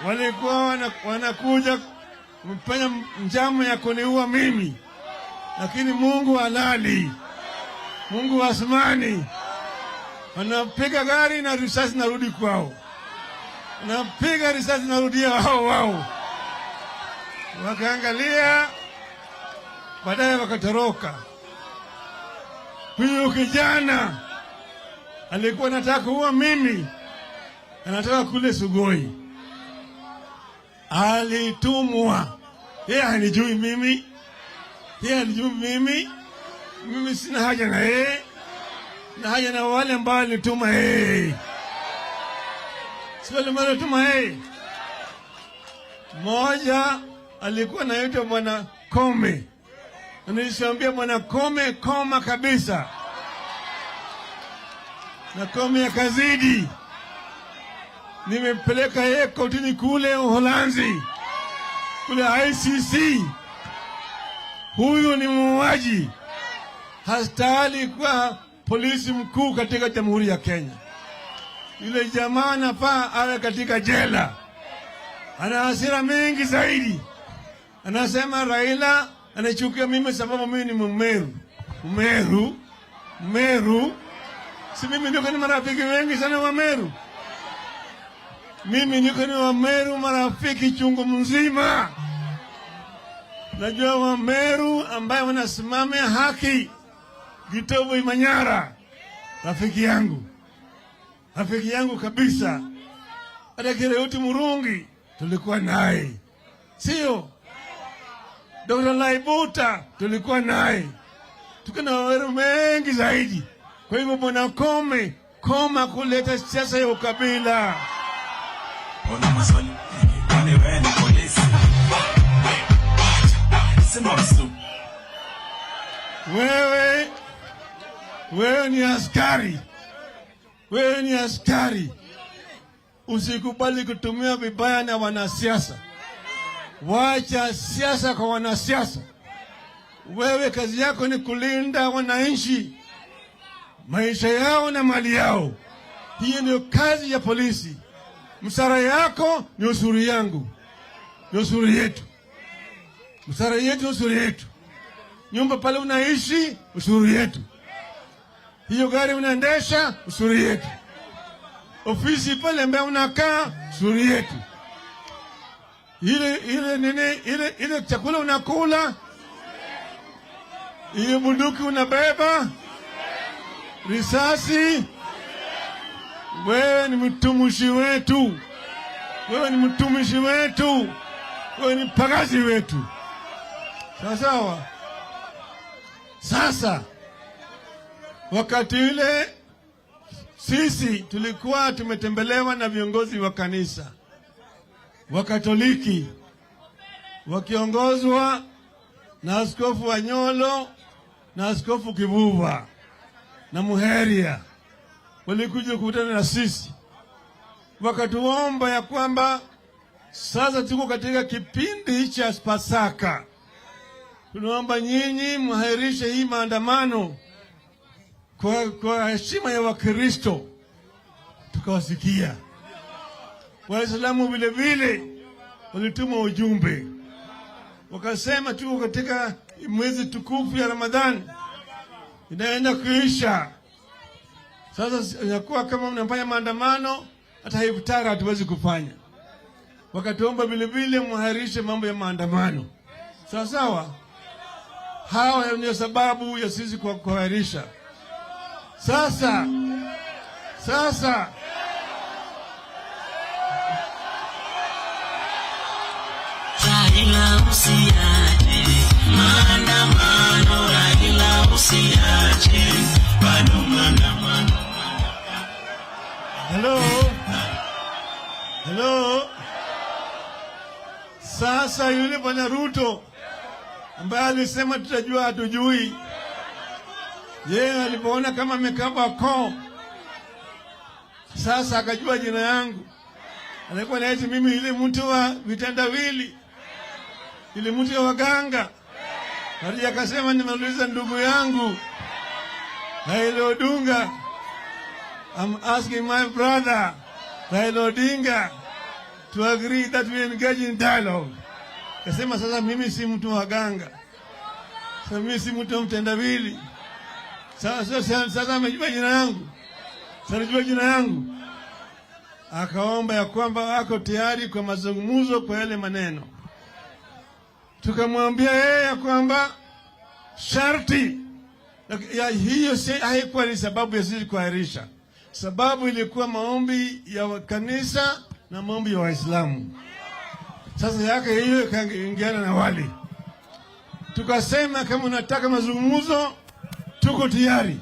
S11: Walikuwa wanakuja kufanya njama ya kuniua mimi, lakini Mungu halali, Mungu wa asmani, wanapiga gari na risasi narudi kwao, wanapiga risasi narudia wao wao. Wakaangalia, baadaye wakatoroka. Huyu kijana alikuwa anataka kuua mimi, anataka kule Sugoi, alitumwa. Yeye hanijui mimi, yeye hanijui mimi, mimi sina haja na yeye, na haja na wale ambao alituma yeye, si wale ambao alituma yeye. Mmoja alikuwa anaitwa Bwana Kome, nilishamwambia Bwana Kome, koma kabisa, na Kome akazidi. Nimempeleka yeye kotini kule Uholanzi, kule ICC. Huyu ni muuaji, hastahili kuwa polisi mkuu katika Jamhuri ya Kenya. Yule jamaa anafaa awe katika jela. Ana hasira mingi zaidi. Anasema Raila anachukia mimi sababu mimi ni Mmeru. Mmeru, Mmeru. Si mimi niko ni marafiki wengi sana wa Meru. Mimi niko ni wa Meru marafiki chungu mzima. Najua wa Meru ambaye wanasimamia haki. Gitobu Imanyara, rafiki yangu, rafiki yangu kabisa. Hata Kireuti Murungi tulikuwa naye, sio? Dr. Laibuta tulikuwa naye, tuko na Wameru mengi zaidi. Kwa hivyo Bwana Kome, koma kuleta siasa ya ukabila.
S1: Una maswali kwani wewe ni polisi? Sema msu.
S11: Wewe ni askari, wewe ni askari. Usikubali kutumia vibaya na wanasiasa. Wacha siasa kwa wanasiasa. Wewe kazi yako ni kulinda wananchi, maisha yao na mali yao. Hiyo ndio kazi ya polisi. Mshahara yako ni ushuru yangu, ni ushuru yetu. Mshahara yetu, ushuru yetu. Nyumba pale unaishi, ushuru yetu. Hiyo gari unaendesha, ushuru yetu. Ofisi pale ambayo unakaa, ushuru yetu. Ile nini, ile chakula unakula, ile bunduki unabeba, risasi. Wewe ni mtumishi wetu, wewe ni mtumishi wetu, wewe ni pagazi wetu. Sawa sawa. Sasa wakati ile sisi tulikuwa tumetembelewa na viongozi wa kanisa wa Katoliki wakiongozwa na Askofu Anyolo na Askofu Kivuva na Muheria, walikuja kukutana na sisi, wakatuomba ya kwamba sasa tuko katika kipindi cha Pasaka, tunaomba nyinyi mwahirishe hii maandamano kwa heshima ya Wakristo. Tukawasikia. Waislamu vile vile walituma ujumbe, wakasema tuko katika mwezi tukufu ya Ramadhani inaenda kuisha. Sasa inakuwa kama mnafanya maandamano, hata iftari hatuwezi kufanya. Wakatuomba vile vile mwahirishe mambo ya maandamano. Sawa sawa. Hawa ndio sababu ya sisi kwa kuahirisha. Sasa
S5: Raila usiache maandamano, Raila usiache bado maandamano.
S11: Hello? Hello? Sasa yule bwana Ruto ambaye alisema tutajua hatujui, yeye alipoona kama amekaba koo, sasa akajua jina yangu. Alikuwa naiti mimi ile mtu wa vitendawili, ile mtu wa waganga. Hadi akasema nimeuliza ndugu yangu Raila Odinga, I'm asking my brother Raila Odinga to agree that we engage in dialogue. Kasema sasa mimi si mtu wa ganga. Sasa mimi si mtu wa mtendawili. Sasa amejua jina yangu. Sasa amejua jina yangu. Akaomba ya kwamba ako tayari kwa mazungumzo kwa yale maneno. Tukamwambia yeye ya kwamba sharti ya hiyo si haikuwa ni sababu ya sisi kuahirisha. Sababu ilikuwa maombi ya kanisa na maombi ya Waislamu. Sasa yake hiyo ikaingiana na wale. Tukasema kama unataka mazungumzo, tuko tayari.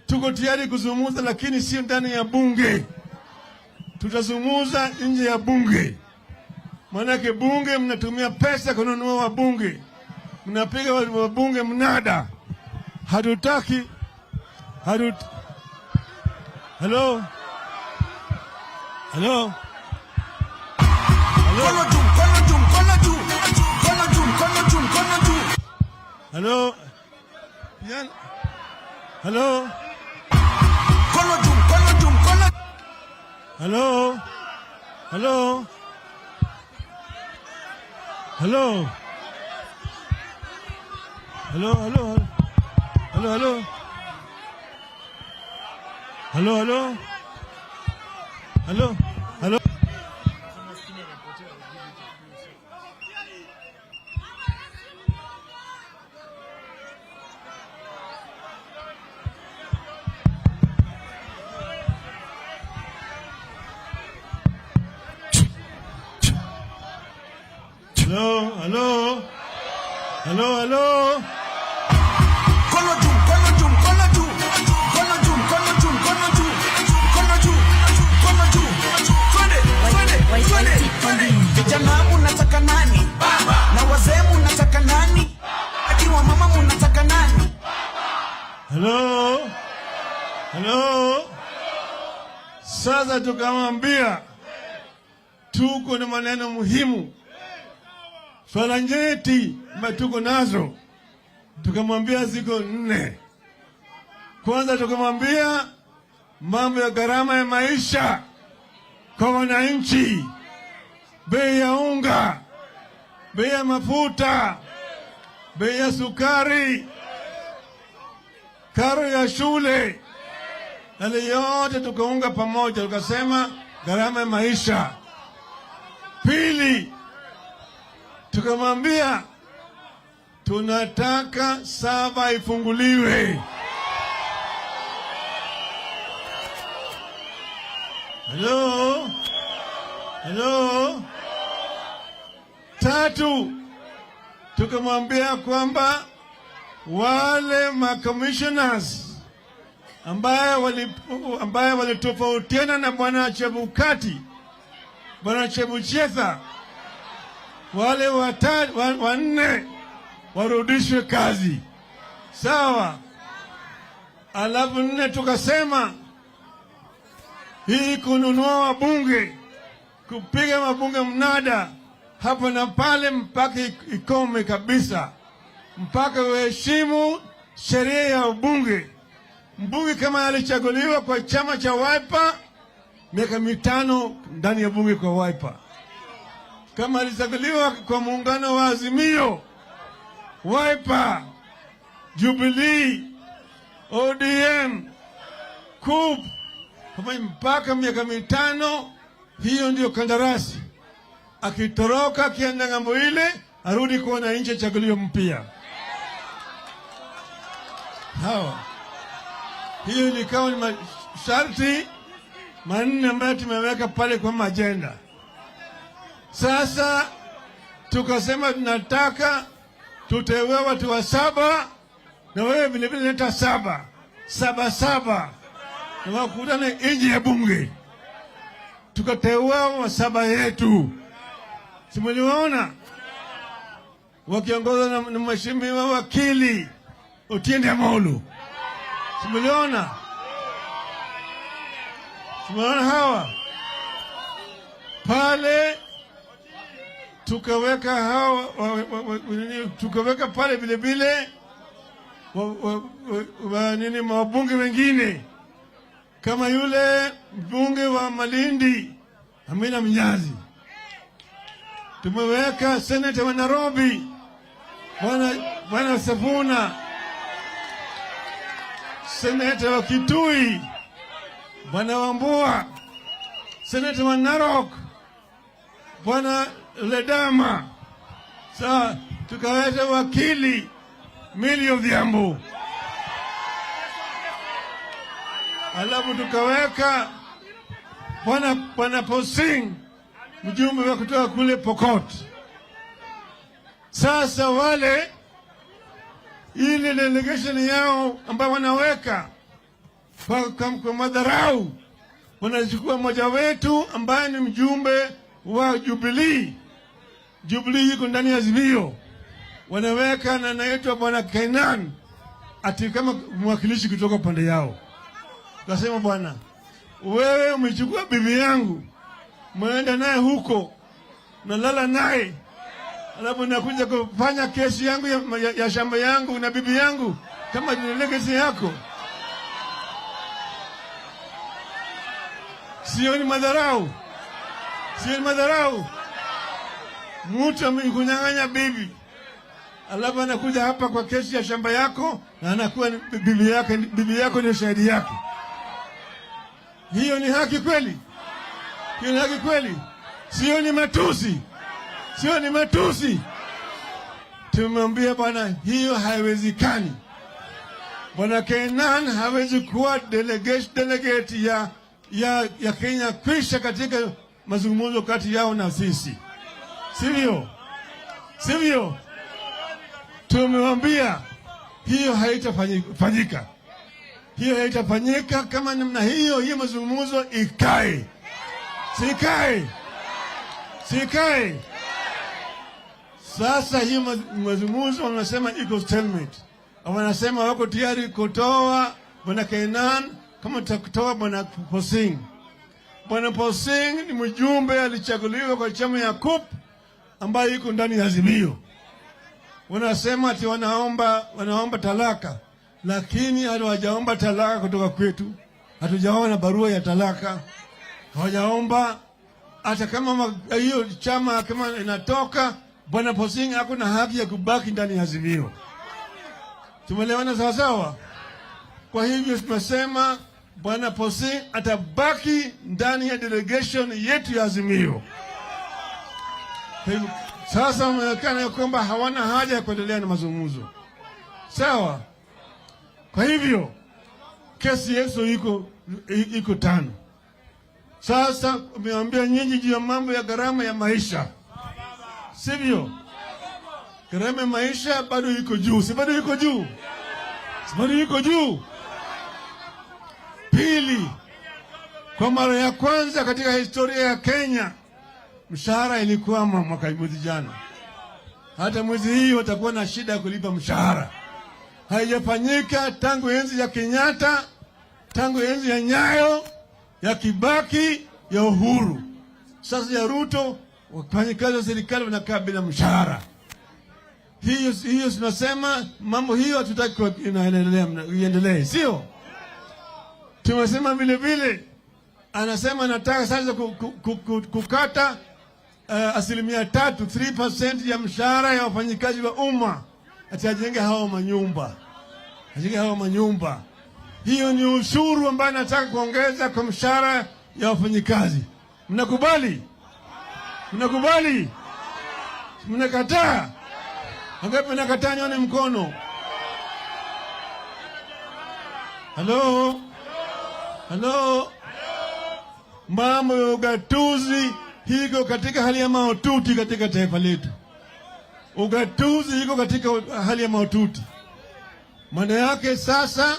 S11: Tuko tayari kuzungumza, lakini sio ndani ya bunge. Tutazungumza nje ya bunge. Maanake bunge mnatumia pesa kununua wabunge, mnapiga wabunge mnada. Hatutaki hatut. Hello? Hello?
S4: Mkono juu, mkono juu, mkono juu. Mkono juu, mkono juu, mkono juu.
S11: Hello? Yan. Hello?
S4: Mkono juu, mkono juu, mkono.
S11: Hello? Hello? Hello? Hello, hello, hello, hello. Hello, hello. Hello, hello. Hello, hello. Hello, hello.
S4: Mkono juu, mkono juu, mkono juu. Mkono juu, mkono juu, mkono juu. Mkono juu, mkono juu. Twende, twende, twende, twende. Vijana munataka nani? Na wazee munataka nani? Ati wamama munataka nani?
S11: Hello? Hello? Sasa tukamwambia tuko na maneno muhimu, swala nyeti ambayo tuko nazo, tukamwambia ziko nne. Kwanza tukamwambia mambo ya gharama ya maisha kwa wananchi, bei ya unga, bei ya mafuta, bei ya sukari, karo ya shule, yale yote tukaunga pamoja, tukasema gharama ya maisha. Pili, tukamwambia tunataka Sava ifunguliwe. Halo, halo. Tatu, tukamwambia kwamba wale macommissioners ambaye walitofautiana na bwana Chebukati, bwana Chebuchetha, wale wanne warudishwe kazi, sawa. Alafu nne, tukasema hii kununua wabunge, kupiga wabunge mnada hapa na pale mpaka ikome kabisa, mpaka uheshimu sheria ya ubunge. Mbunge kama alichaguliwa kwa chama cha Wiper, miaka 5 ndani ya bunge kwa Wiper. Kama alichaguliwa kwa muungano wa Azimio, Wiper, Jubilee, ODM, COOP, mpaka miaka 5, hiyo ndio kandarasi. Akitoroka akienda ng'ambo ile, arudi kwa wananchi, achaguliwe mpya. Hawa. Hiyo ilikuwa ni masharti manne ambayo tumeweka pale kwa agenda. Sasa tukasema tunataka tuteue watu wa 7, na wewe vile vile leta 7, 7, 7, na wakutane nje ya bunge. Tukateua wa 7 yetu, si mliwaona wakiongozwa na mheshimiwa wakili Otiende Amollo? Si mliona? Si mliona hawa pale? Tukaweka hawa, tukaweka pale vile vile nini wabunge wengine kama yule mbunge wa Malindi Amina Mnyazi. Tumeweka senator wa Nairobi bwana Sifuna, senator wa Kitui bwana Wambua, senator wa Narok bwana Ledama. Sa tukaweka wakili Millie Odhiambo, alafu tukaweka bwana Posing, mjumbe wa kutoka kule Pokot. Sasa wale ile delegation yao ambao wanaweka kwa madharau, wanachukua mmoja wetu ambaye ni mjumbe wa Jubilee. Jubilee yuko ndani ya Azimio, wanaweka na anaitwa bwana Kenan ati kama mwakilishi kutoka upande yao. Kasema bwana, wewe umechukua bibi yangu, umeenda naye huko, nalala naye, alafu nakuja kufanya kesi yangu ya shamba yangu na bibi yangu kama delegation yako. Sio ni madharau? Sio ni madharau? Mtu amekunyang'anya bibi, alafu anakuja hapa kwa kesi ya shamba yako na anakuwa bibi yako ni shahidi yake. Hiyo ni haki kweli? Hiyo ni haki kweli? Sio ni matusi? Sio ni matusi? Tumemwambia bwana, hiyo haiwezekani. Bwana Kenan hawezi kuwa delegate ya Kenya kwisha katika mazungumzo kati yao na sisi. Sivyo? Sivyo? Tumemwambia hiyo haitafanyika. Hiyo haitafanyika kama namna hiyo, hiyo mazungumzo ikae. Sikae. Sikae. Sasa hiyo mazungumzo wanasema iko stalemate. Wanasema wako tayari kutoa Bwana Kenan kama tutakutoa Bwana Hussein. Bwana Pkosing ni mjumbe alichaguliwa kwa chama ya COOP ambayo iko ndani ya Azimio. Wanasema ati wanaomba talaka, lakini hawajaomba talaka kutoka kwetu. Hatujaona barua ya talaka, hawajaomba. Hata kama hiyo chama kama inatoka, Bwana Pkosing ako na haki ya kubaki ndani ya Azimio. Tumeelewana sawa sawa? Kwa hivyo tumesema Bwana Pkosing atabaki ndani ya delegation yetu ya Azimio. Kwa hivyo sasa wameonekana kwamba hawana haja ya kuendelea na mazungumzo, sawa? Kwa hivyo kesi yetu iko 5. Sasa umeambia nyinyi juu ya mambo ya gharama ya maisha, sivyo? Gharama ya maisha bado iko juu, si bado iko juu? Si bado iko juu? Pili, kwa mara ya kwanza katika historia ya Kenya mshahara ilikwama mwaka mwezi jana. Hata mwezi hii watakuwa na shida ya kulipa mshahara. Haijafanyika tangu enzi ya Kenyatta, tangu enzi ya Nyayo, ya Kibaki, ya Uhuru. Sasa ya Ruto, wafanyikazi wa serikali wanakaa bila mshahara. Hiyo tunasema mambo hiyo hatutaki iendelee, sio? Tumesema vile vile, anasema anataka sasa kukata 3%, 3% ya mshahara ya wafanyikazi wa umma, ati ajenge hao manyumba, ajenge hao manyumba. Hiyo ni ushuru ambayo anataka kuongeza kwa mshahara ya wafanyikazi. Mnakubali? Mnakubali? Mnakataa? Wangapi mnakataa? Nione mkono. Halo? Halo? Mambo ya ugatuzi iko katika hali ya mahututi katika taifa letu. Ugatuzi iko katika hali ya mahututi. Maana yake sasa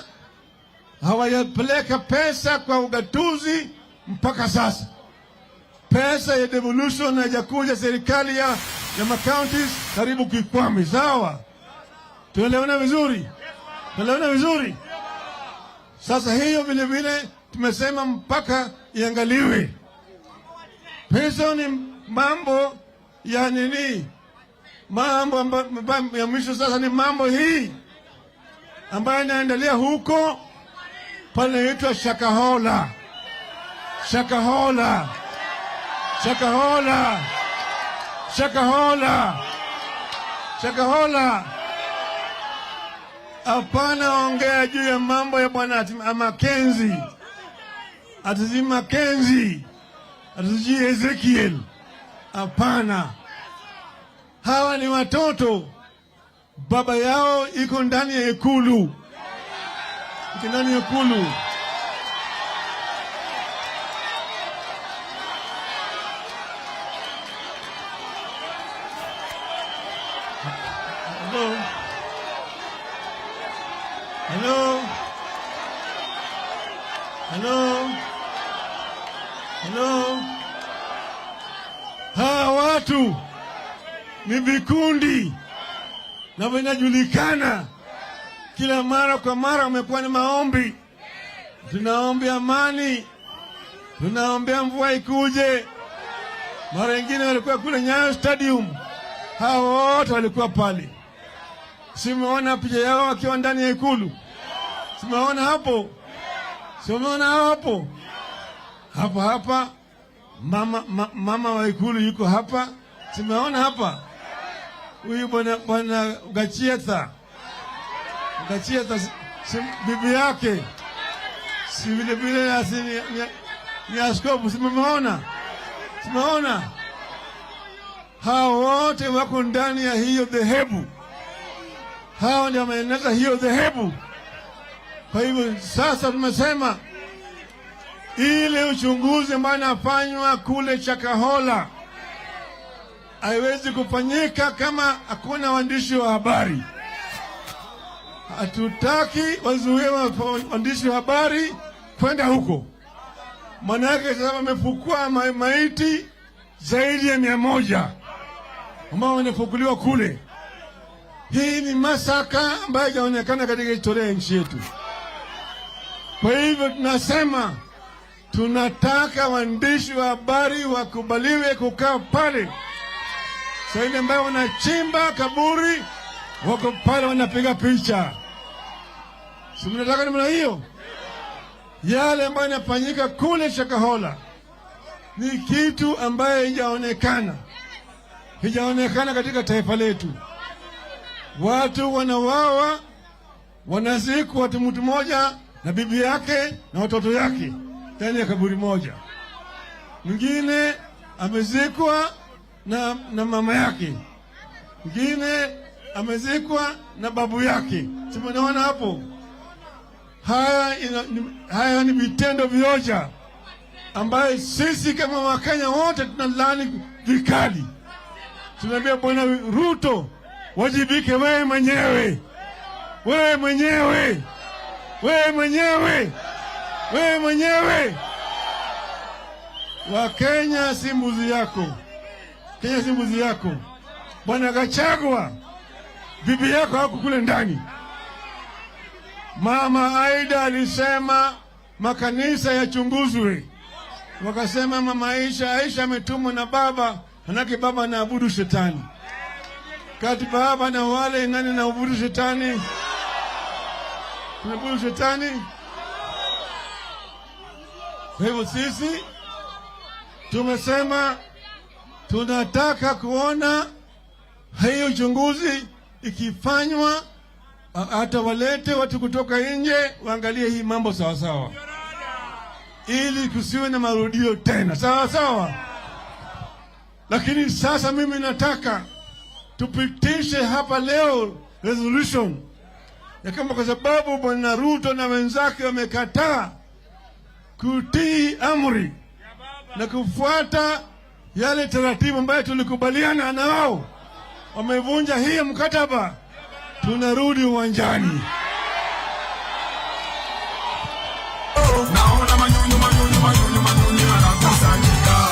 S11: hawajapeleka pesa kwa ugatuzi mpaka sasa. Pesa ya devolution haijakuja, serikali ya counties karibu kikwame, sawa? Tunaelewana vizuri? Tunaelewana vizuri? Sasa hiyo vile vile tumesema mpaka iangaliwe. Pesa ni mambo ya nini? Mambo ya mwisho sasa ni mambo hii ambayo inaendelea huko pale inaitwa Shakahola. Shakahola. Shakahola. Shakahola. Shakahola. Hapana ongea juu ya mambo ya bwana Mackenzie. Ati Mackenzie. Ati Ezekiel. Hapana. Hawa ni watoto. Baba yao iko ndani ya ikulu. Iko ndani ya ikulu. Hello. Hello. Hello. Hello. Hawa watu ni vikundi na vinajulikana. Kila mara kwa mara wamekuwa ni maombi. Tunaombea amani, tunaombea mvua ikuje. Mara nyingine walikuwa kule Nyayo Stadium, hao wote walikuwa pale. Simeona picha yao wakiwa ndani ya ikulu? Simeona hapo? Simeona hapo? Hapa hapa mama wa ikulu yuko hapa. Simeona hapa? Huyu bwana Gachietha. Gachietha si bibi yake. Si vile vile ni askofu. Simeona? Simeona? Hao wote wako ndani ya hiyo dhehebu. Hao ndio wameeneza hiyo dhehebu. Kwa hivyo sasa tumesema ile uchunguzi ambao unafanywa kule Shakahola haiwezi kufanyika kama hakuna waandishi wa habari. Hatutaki wazuie waandishi wa habari kwenda huko. Maana yake sasa wamefukua maiti zaidi ya 100 ambao wanafukuliwa kule. Hii ni masaka ambayo haijaonekana katika historia ya nchi yetu. Kwa hivyo tunasema Tunataka waandishi wa habari wakubaliwe kukaa pale. Sasa ile ambayo wanachimba kaburi wako pale wanapiga picha. Si mnataka namna hiyo? Yale ambayo yanafanyika kule Shakahola ni kitu ambayo haijaonekana, haijaonekana katika taifa letu. Watu wanauawa, wanazikwa watu, mtu mmoja na bibi yake na watoto yake ndani ya kaburi moja, mwingine amezikwa na mama yake, mwingine amezikwa na babu yake. Si mnaona hapo? Haya ni vitendo vioja ambaye sisi kama Wakenya wote tunalaani vikali. Tunaambia Bwana Ruto, wajibike wewe mwenyewe, wewe mwenyewe, wewe mwenyewe, wewe mwenyewe. Wakenya si mbuzi yako, Kenya si mbuzi yako. Bwana Gachagua, bibi yako hako kule ndani. Mama Aida alisema makanisa yachunguzwe, wakasema mama Aisha ametumwa na baba, manake baba anaabudu shetani. Kati baba na wale nani naabudu shetani? Tunaabudu shetani. Kwa hivyo sisi tumesema tunataka kuona hiyo uchunguzi ikifanywa, hata walete watu kutoka nje waangalie hii mambo sawa sawa, ili kusiwe na marudio tena, sawa sawa. Lakini sasa mimi nataka tupitishe hapa leo resolution ya kama, kwa sababu Bwana Ruto na wenzake wamekataa kutii amri na kufuata yale taratibu ambayo tulikubaliana na wao, wamevunja hii mkataba, tunarudi uwanjani.
S1: Naona manyunyu manyunyu manyunyu manyunyu yanakusanyika.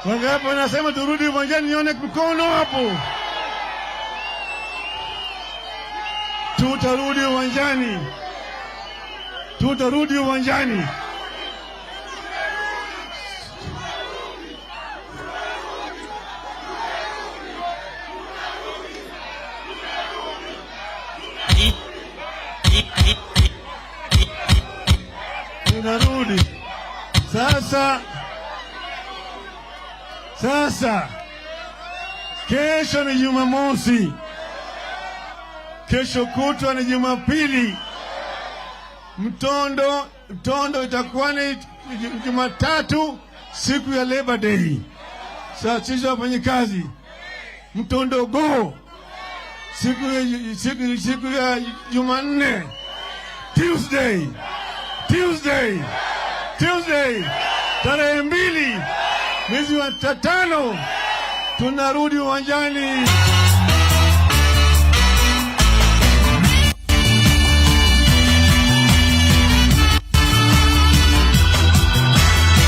S11: Wangapi wanasema turudi uwanjani? Nione mkono hapo. Tutarudi uwanjani, tutarudi uwanjani. Tunarudi sasa. Sasa kesho ni Jumamosi, kesho kutwa ni Jumapili, mtondo itakuwa ni Jumatatu, siku ya Labor Day. Sasa sisi wafanyikazi, mtondo go siku ya Jumanne, Tuesday tarehe 2 mwezi wa 5 tunarudi uwanjani.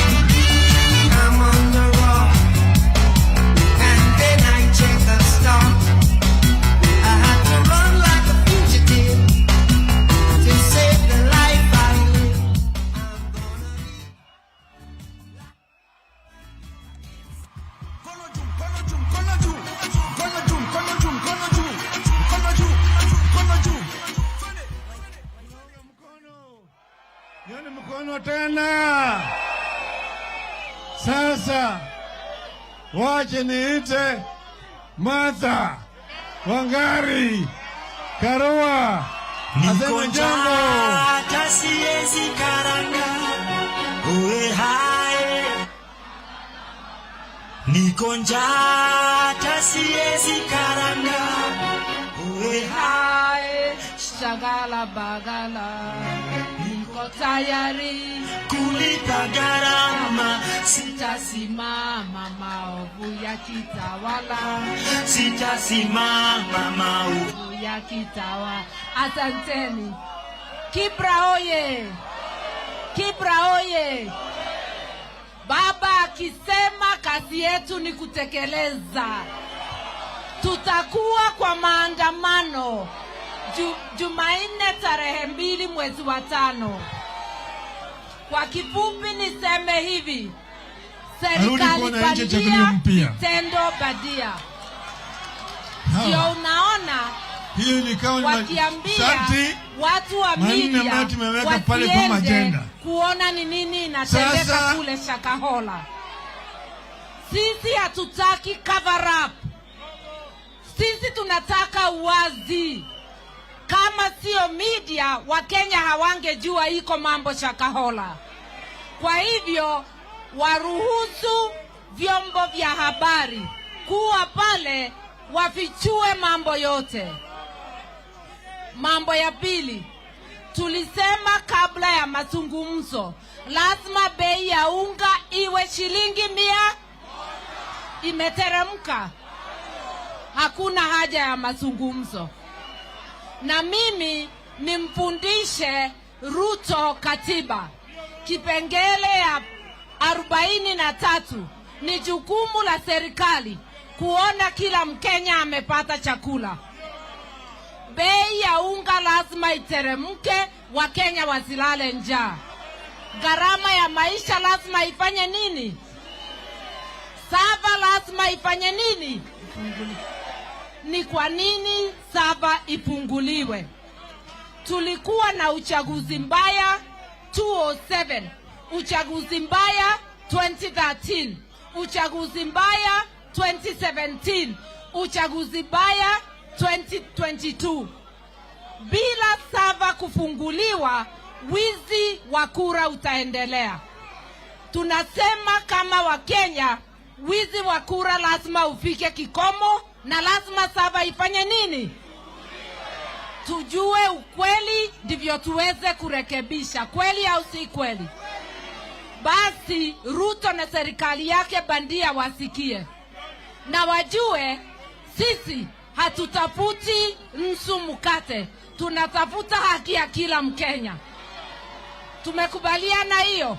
S4: I'm on the rock, and then I check the stock. I had to run like a fugitive to save the life I live. I'm gonna
S1: Mkono juu, mkono juu, mkono juu. Mkono juu, mkono juu, mkono juu. Mkono juu, mkono juu. Twende.
S11: Nione mkono tena. Sasa wache niite Martha Wangari Karua aseme jambo.
S5: Hata siwezi karanga uwe hai, niko njaa hata siwezi karanga uwe hai,
S2: Shagala bagala, niko tayari
S5: kulipa gharama,
S2: sitasimama maovu yakitawala,
S5: sitasimama maovu
S2: yakitawala. Asanteni. Kibra oye! Kibra oye! Baba akisema kazi yetu ni kutekeleza. Tutakuwa kwa maandamano.
S12: Jumanne tarehe 2 mwezi wa 5. Kwa kifupi niseme hivi, serikali bandia, vitendo badia. Ndio unaona wakiambia watu wa media wasiende kuona ni nini inatendeka kule Shakahola. Sisi hatutaki cover up. Sisi tunataka uwazi. Kama sio media, Wakenya hawangejua iko mambo Shakahola. Kwa hivyo waruhusu vyombo vya habari kuwa pale, wafichue mambo yote. Mambo ya pili, tulisema kabla ya mazungumzo lazima bei ya unga iwe shilingi 100. Imeteremka. Hakuna haja ya mazungumzo. Na mimi nimfundishe Ruto katiba. Kipengele ya 43 ni jukumu la serikali kuona kila Mkenya amepata chakula. Bei ya unga lazima iteremke, Wakenya wasilale njaa. Gharama ya maisha lazima ifanye nini? Sava lazima ifanye nini? Ni kwa nini sava ipunguliwe? Tulikuwa na uchaguzi mbaya 2007, uchaguzi mbaya 2013, uchaguzi mbaya 2017, uchaguzi mbaya 2022. Bila sava kufunguliwa, wizi wa kura utaendelea. Tunasema kama Wakenya, wizi wa kura lazima ufike kikomo na lazima sava ifanye nini? Tujue ukweli ndivyo tuweze kurekebisha. Kweli au si kweli? Basi Ruto na serikali yake bandia wasikie na wajue sisi hatutafuti nusu mkate, tunatafuta haki ya kila Mkenya. Tumekubaliana hiyo?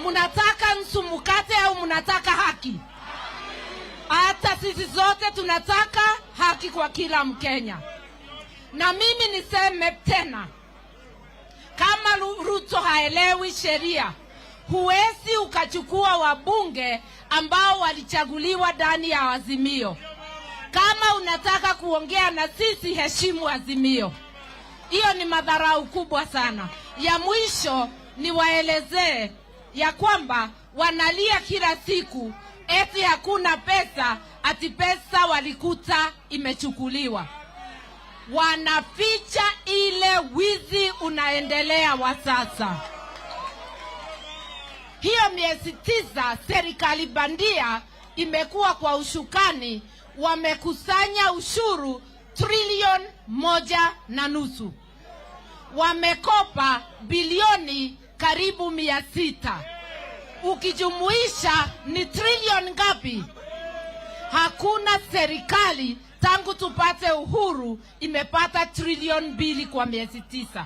S12: Mnataka nusu mkate au mnataka haki? Hata sisi zote tunataka haki kwa kila Mkenya. Na mimi niseme tena, kama Ruto haelewi sheria, huwezi ukachukua wabunge ambao walichaguliwa ndani ya Azimio. Kama unataka kuongea na sisi, heshimu Azimio. Hiyo ni madharau kubwa sana. Ya mwisho niwaelezee ya kwamba wanalia kila siku eti hakuna pesa, ati pesa walikuta imechukuliwa. Wanaficha ile wizi unaendelea wa sasa. Hiyo miezi 9 serikali bandia imekuwa kwa ushukani, wamekusanya ushuru trilioni 1.5. Wamekopa bilioni karibu 600. Ukijumuisha ni trilioni ngapi? Hakuna serikali tangu tupate uhuru imepata trilioni 2 kwa miezi 9.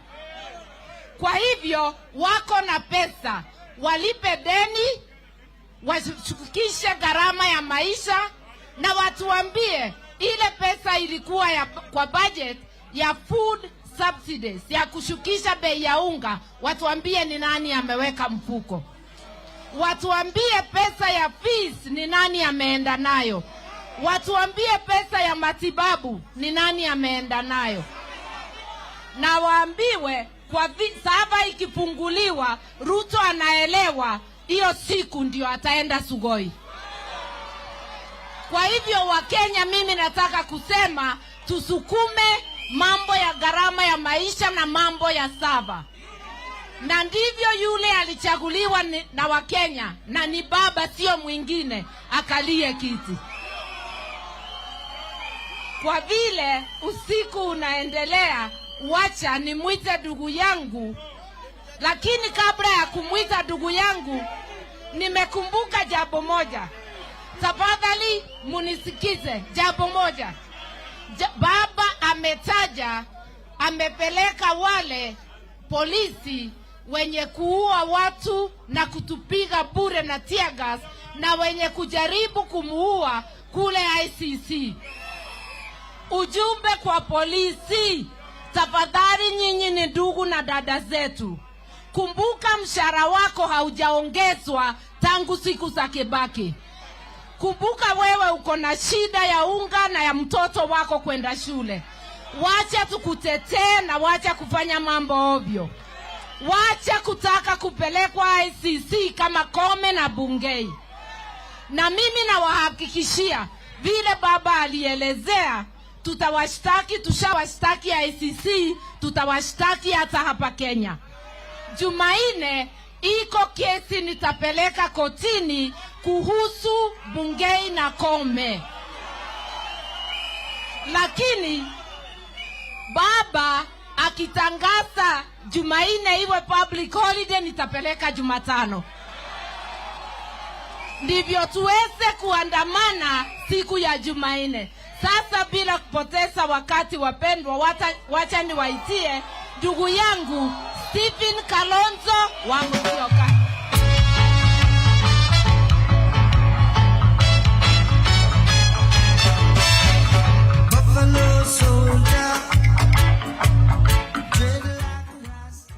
S12: Kwa hivyo wako na pesa, walipe deni, washukishe gharama ya maisha, na watuambie ile pesa ilikuwa kwa budget ya food subsidies, ya kushukisha bei ya unga, watuambie ni nani ameweka mfuko. Watuambie pesa ya fees ni nani ameenda nayo. Watuambie pesa ya matibabu ni nani ameenda nayo. Na waambiwe kwa sava ikifunguliwa, Ruto anaelewa hiyo siku ndio ataenda Sugoi. Kwa hivyo Wakenya, mimi nataka kusema tusukume mambo ya gharama ya maisha na mambo ya sava. Na ndivyo yule alichaguliwa na Wakenya, na ni baba sio mwingine, akalie kiti. Kwa vile usiku unaendelea, wacha nimwite ndugu yangu. Lakini kabla ya kumwita ndugu yangu, nimekumbuka jambo moja. Tafadhali munisikize jambo moja. Baba ametaja, amepeleka wale polisi wenye kuua watu na kutupiga bure na tear gas na wenye kujaribu kumuua kule ICC. Ujumbe kwa polisi, Tafadhali, nyinyi ni ndugu na dada zetu. Kumbuka mshahara wako haujaongezwa tangu siku za Kibaki. Kumbuka wewe uko na shida ya unga na ya mtoto wako kwenda shule. Wacha tukutetee na wacha kufanya mambo ovyo. Wacha kutaka kupelekwa ICC kama Koome na Bungei. Na mimi nawahakikishia vile baba alielezea, tutawashtaki, tushawashtaki ICC, tutawashtaki hata hapa Kenya. Jumanne iko kesi nitapeleka kotini kuhusu Bungei na Koome, lakini baba akitangaza Jumanne iwe public holiday, nitapeleka Jumatano, ndivyo tuweze kuandamana siku ya Jumanne. Sasa bila kupoteza wakati, wapendwa, wacha niwaitie ndugu yangu Stephen Kalonzo wa Musyoka.
S4: Buffalo soldier. Dreadlock rasta.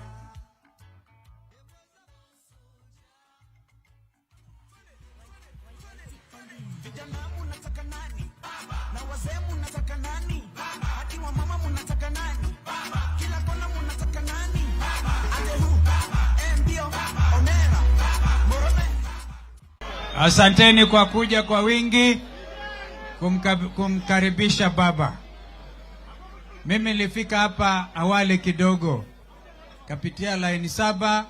S4: Vijana munataka nani? Na wazee munataka nani? Hadi wamama munataka nani? Kila kona munataka nani? Ate who? Mbio, Omera, Morome.
S13: Asanteni kwa kuja kwa wingi kumkaribisha baba. Mimi nilifika hapa awali kidogo, kapitia laini 7,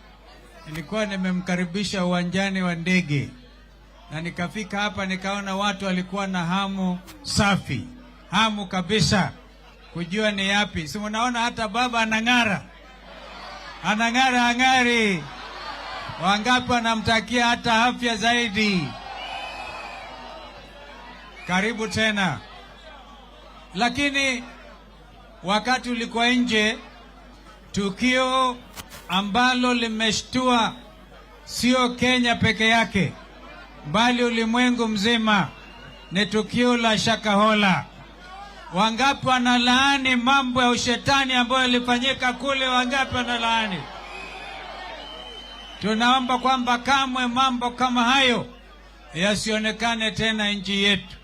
S13: nilikuwa nimemkaribisha uwanjani wa ndege, na nikafika hapa nikaona watu walikuwa na hamu safi, hamu kabisa kujua ni yapi. Si mnaona hata baba anang'ara, anang'ara ang'ari. Wangapi wanamtakia hata afya zaidi? Karibu tena. Lakini wakati ulikuwa nje, tukio ambalo limeshtua sio Kenya peke yake, bali ulimwengu mzima, ni tukio la Shakahola. Wangapi wanalaani mambo ya ushetani ambayo yalifanyika kule? Wangapi wanalaani? Tunaomba kwamba kamwe mambo kama hayo yasionekane tena nchi yetu.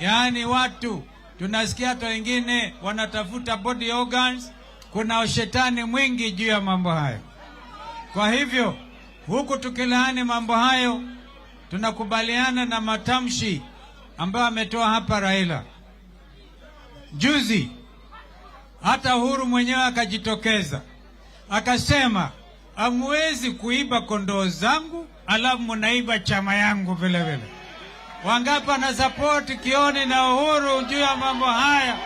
S13: Yaani watu tunasikia hata wengine wanatafuta body organs. Kuna ushetani mwingi juu ya mambo hayo. Kwa hivyo huku tukilaani mambo hayo, tunakubaliana na matamshi ambayo ametoa hapa Raila juzi. Hata Uhuru mwenyewe akajitokeza akasema, hamwezi kuiba kondoo zangu alafu mnaiba chama yangu vile vile. Wangapi wana support Kioni na Uhuru juu ya mambo haya?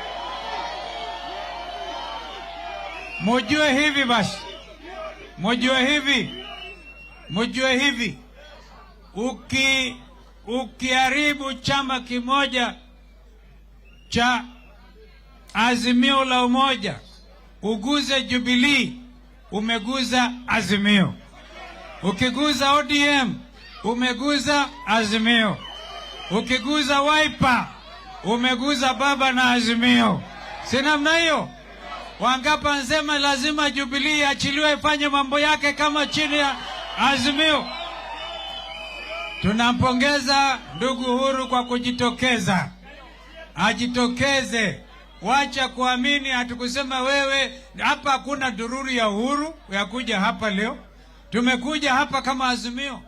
S13: Mujue hivi basi, mujue hivi, mujue hivi, ukiharibu chama kimoja cha Azimio la Umoja, uguze Jubilee, umeguza Azimio. Ukiguza ODM, umeguza Azimio. Ukiguza Wiper, umeguza baba na Azimio. Si namna hiyo? Wangapi wanasema lazima Jubilee iachiliwe ifanye mambo yake kama chini ya Azimio? Tunampongeza ndugu Uhuru kwa kujitokeza. Ajitokeze. Wacha kuamini, hatukusema wewe hapa. Hakuna dururi ya Uhuru ya kuja hapa leo. Tumekuja hapa kama Azimio.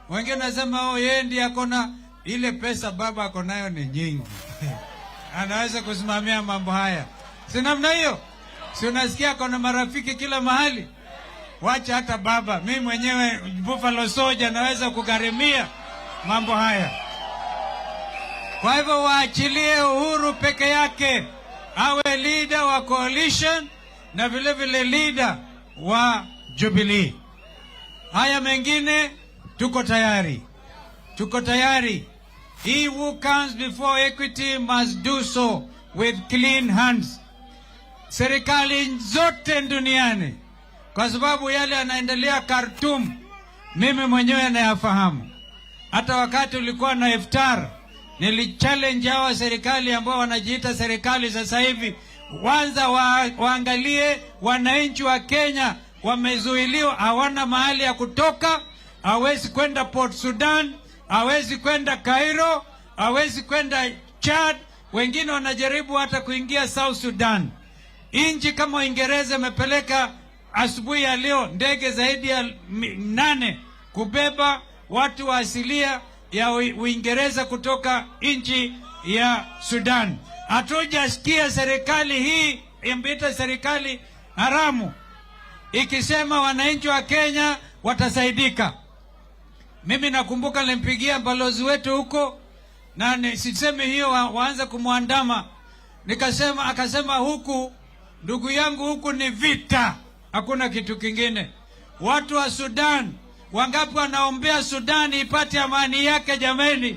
S13: Wengine nasema, oh, yeye ndiye akona ile pesa, baba ako nayo ni nyingi, anaweza kusimamia mambo haya. Si namna hiyo? Si unasikia akona marafiki kila mahali? Wacha hata baba, mimi mwenyewe Buffalo Soldier naweza kugharimia mambo haya. Kwa hivyo waachilie Uhuru peke yake awe leader wa coalition na vile vile leader wa Jubilee. Haya mengine tuko tayari, tuko tayari. He who comes before equity must do so with clean hands. Serikali zote duniani, kwa sababu yale yanaendelea Khartoum, mimi mwenyewe nayafahamu. Hata wakati ulikuwa na iftar, nilichallenge hawa serikali ambao wanajiita serikali sasa hivi. Kwanza waangalie wananchi wa Kenya wamezuiliwa, hawana mahali ya kutoka, hawezi kwenda Port Sudan, hawezi kwenda Cairo, hawezi kwenda Chad, wengine wanajaribu hata kuingia South Sudan. Nchi kama Uingereza imepeleka asubuhi ya leo ndege zaidi ya 8 kubeba watu wa asilia ya Uingereza kutoka nchi ya Sudan. Hatujasikia serikali hii imeita serikali haramu ikisema wananchi wa Kenya watasaidika. Mimi nakumbuka nilimpigia balozi wetu huko, na sisemi hiyo waanze kumwandama. Nikasema, akasema huku ndugu yangu, huku ni vita, hakuna kitu kingine. Watu wa Sudan wangapi wanaombea Sudan ipate amani yake jameni,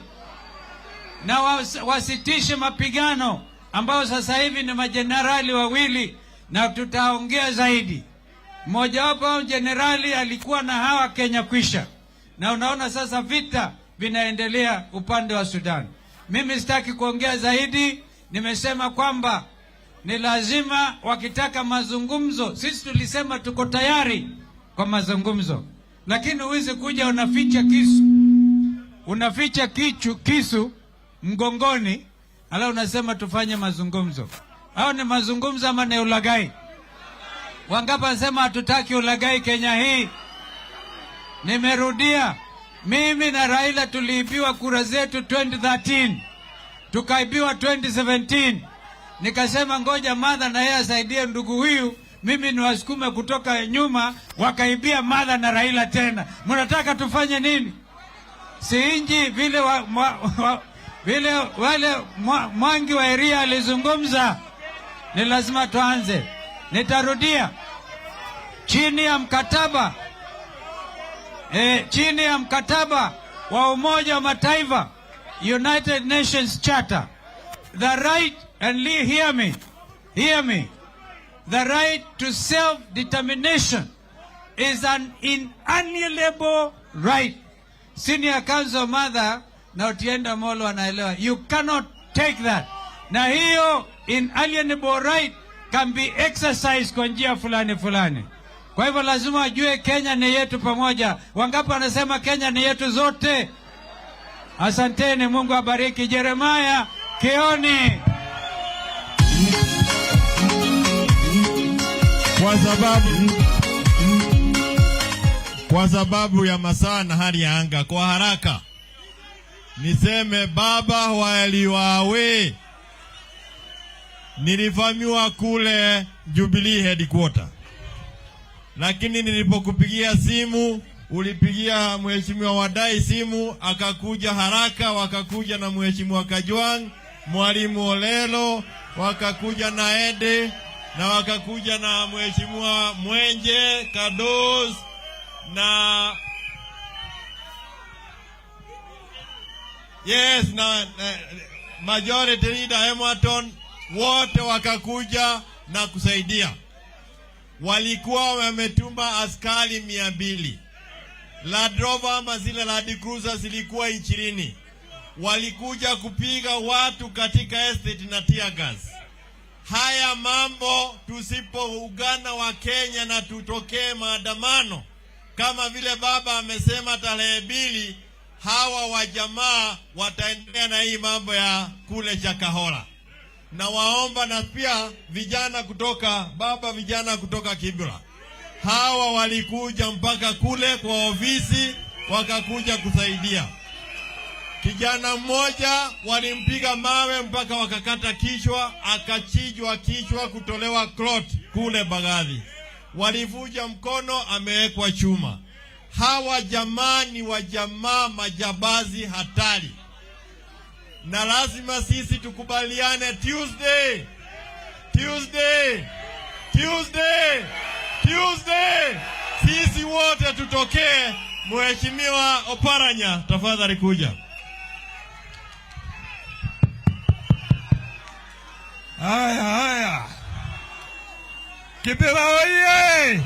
S13: na wasitishe mapigano ambayo sasa hivi ni majenerali wawili, na tutaongea zaidi. Mmoja wapo hao jenerali alikuwa na hawa Kenya kwisha, na unaona sasa vita vinaendelea upande wa Sudan. Mimi sitaki kuongea zaidi, nimesema kwamba ni lazima wakitaka mazungumzo, sisi tulisema tuko tayari kwa mazungumzo, lakini huwezi kuja unaficha kisu, unaficha kisu mgongoni, alafu unasema tufanye mazungumzo. Hao ni mazungumzo ama ni ulaghai? Wangapi wanasema hatutaki ulaghai Kenya hii? Nimerudia, mimi na Raila tuliibiwa kura zetu 2013, tukaibiwa 2017. Nikasema ngoja Martha na yeye asaidie ndugu huyu, mimi niwasukume kutoka nyuma, wakaibia Martha na Raila tena. Mnataka tufanye nini? Si inji vile vile wale Mwangi wa Iria alizungumza, ni lazima tuanze. Nitarudia, chini ya mkataba chini ya mkataba wa Umoja wa Mataifa, United Nations Charter, the right, and hear me, hear me, the right to self-determination is an inalienable right. Senior Counsel Martha na Otiende Amollo wanaelewa. You cannot take that. Na hiyo inalienable right can be exercised kwa njia fulani fulani. Kwa hivyo lazima wajue Kenya ni yetu pamoja. Wangapi wanasema Kenya ni yetu zote? Asanteni, Mungu abariki. Jeremiah Kioni.
S14: Kwa sababu ya masaa na hali ya anga, kwa haraka niseme baba waliwawe, nilivamiwa kule Jubilee headquarter, lakini nilipokupigia simu ulipigia mheshimiwa Wadai simu akakuja haraka, wakakuja na mheshimiwa Kajwang, mwalimu Olelo, wakakuja na Ede na wakakuja na mheshimiwa Mwenje Kados na yes na majority leader Emerton, wote wakakuja na kusaidia. Walikuwa wametuma askari 200. Land Rover ama zile Land Cruiser zilikuwa 20. Walikuja kupiga watu katika estate na tear gas. Haya mambo tusipoungana wa Kenya na tutokee maandamano kama vile baba amesema tarehe 2, hawa wajamaa wataendelea na hii mambo ya kule Shakahola. Na waomba na pia vijana kutoka baba, vijana kutoka Kibra, hawa walikuja mpaka kule kwa ofisi wakakuja kusaidia. Kijana mmoja walimpiga mawe mpaka wakakata kichwa, akachinjwa kichwa kutolewa clot kule Bagathi. Walivuja mkono, amewekwa chuma. Hawa jamaa ni wajamaa majabazi hatari, na lazima sisi tukubaliane Tuesday, Tuesday, Tuesday, Tuesday, sisi wote tutokee. Mheshimiwa Oparanya, tafadhali kuja.
S11: Haya, haya. Kibera oye!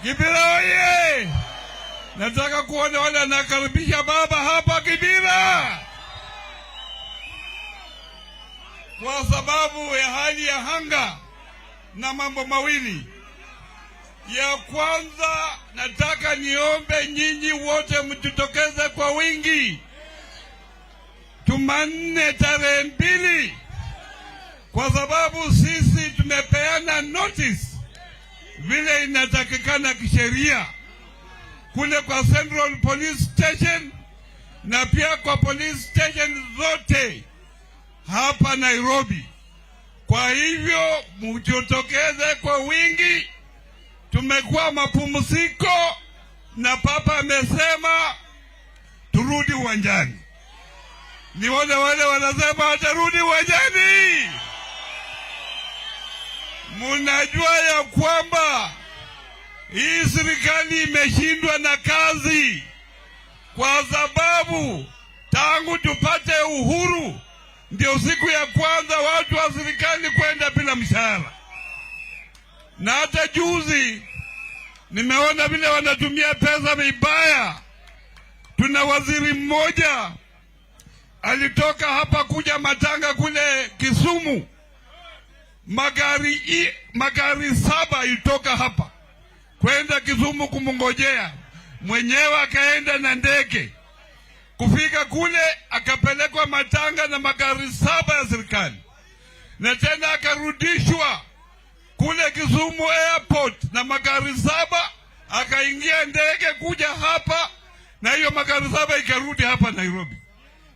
S11: Kibera oye! Nataka kuona wale anakaribisha baba hapa Kibera.
S15: Kwa sababu ya hali ya anga na mambo mawili. Ya kwanza, nataka niombe nyinyi wote mjitokeze kwa wingi Jumanne tarehe 2, kwa sababu sisi tumepeana notice vile inatakikana kisheria kule kwa Central Police Station na pia kwa police station zote hapa Nairobi. Kwa hivyo mjitokeze kwa wingi. Tumekuwa mapumziko na Papa amesema turudi uwanjani. Ni wale wale wanasema watarudi uwanjani. Munajua ya kwamba hii serikali imeshindwa na kazi, kwa sababu tangu tupate uhuru ndio siku ya kwanza watu wa serikali kwenda bila mshahara, na hata juzi nimeona vile wanatumia pesa vibaya. Tuna waziri mmoja alitoka hapa kuja matanga kule Kisumu, magari 7 ilitoka hapa kwenda Kisumu kumngojea, mwenyewe akaenda na ndege. Kufika kule akapelekwa matanga na magari 7 ya serikali, na tena akarudishwa kule Kisumu airport na magari 7, akaingia ndege kuja hapa, na hiyo magari 7 ikarudi hapa Nairobi.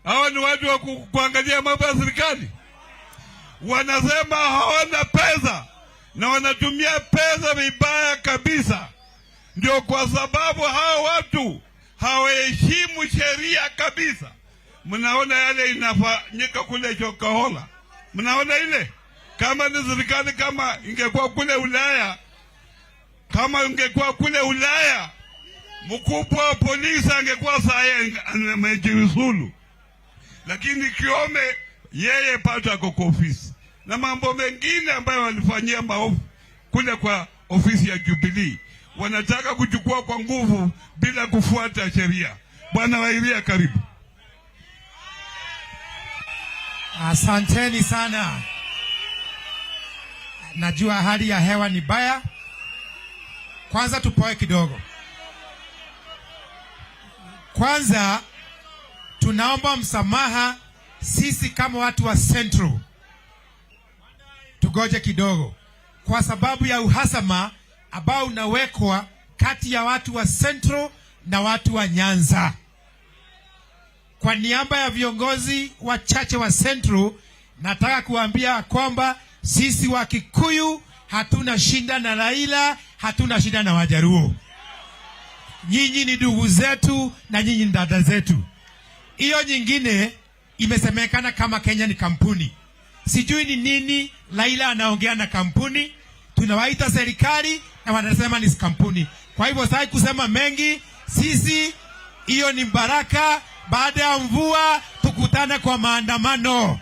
S15: Hawa ni watu wa kuangalia mambo ya serikali. Wanasema hawana pesa na wanatumia pesa vibaya kabisa. Ndio kwa sababu hawa watu hawaheshimu sheria kabisa. Mnaona yale inafanyika kule Shakahola, mnaona ile kama ni serikali, kama ingekuwa kule Ulaya, kama ingekuwa kule Ulaya, mkubwa wa polisi angekuwa saa hii amejiuzulu, lakini Koome yeye bado ako kwa ofisi, na mambo mengine ambayo walifanyia maovu kule kwa ofisi ya Jubilee, wanataka kuchukua kwa nguvu bila kufuata sheria. Bwana Wa Iria, karibu.
S16: Asanteni sana. Najua hali ya hewa ni baya. Kwanza tupoe kidogo. Kwanza tunaomba msamaha sisi kama watu wa Central. Tugoje kidogo kwa sababu ya uhasama ambao unawekwa kati ya watu wa Central na watu wa Nyanza. Kwa niaba ya viongozi wachache wa Central, nataka kuambia kwamba sisi wa Kikuyu hatuna shida na Raila, hatuna shida na Wajaruo. Nyinyi ni ndugu zetu na nyinyi ni dada zetu. Hiyo nyingine imesemekana kama Kenya ni kampuni. Sijui ni nini Raila anaongea na kampuni. Tunawaita serikali na wanasema ni kampuni. Kwa hivyo sitaki kusema mengi. Sisi hiyo ni baraka. Baada ya mvua tukutane kwa maandamano.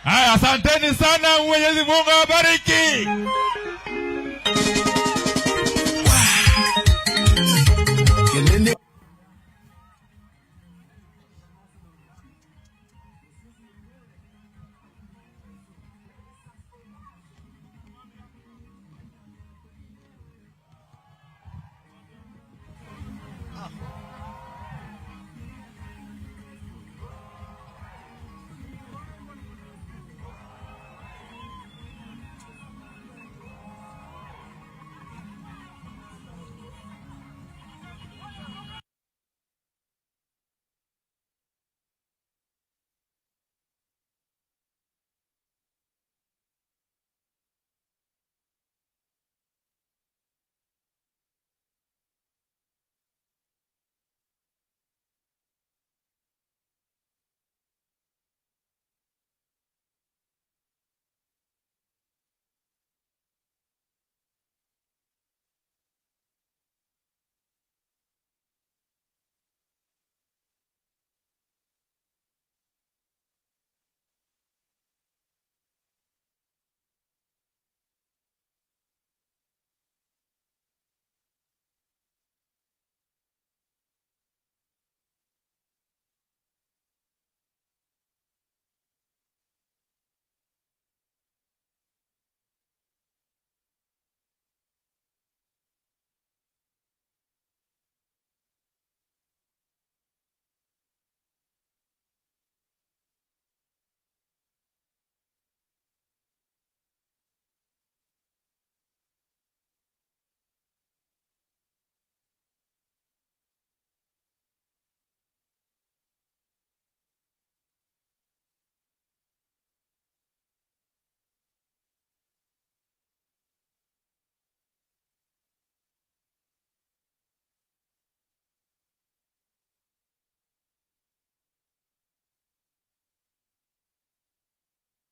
S9: Haya, asanteni sana. Mwenyezi Mungu awabariki.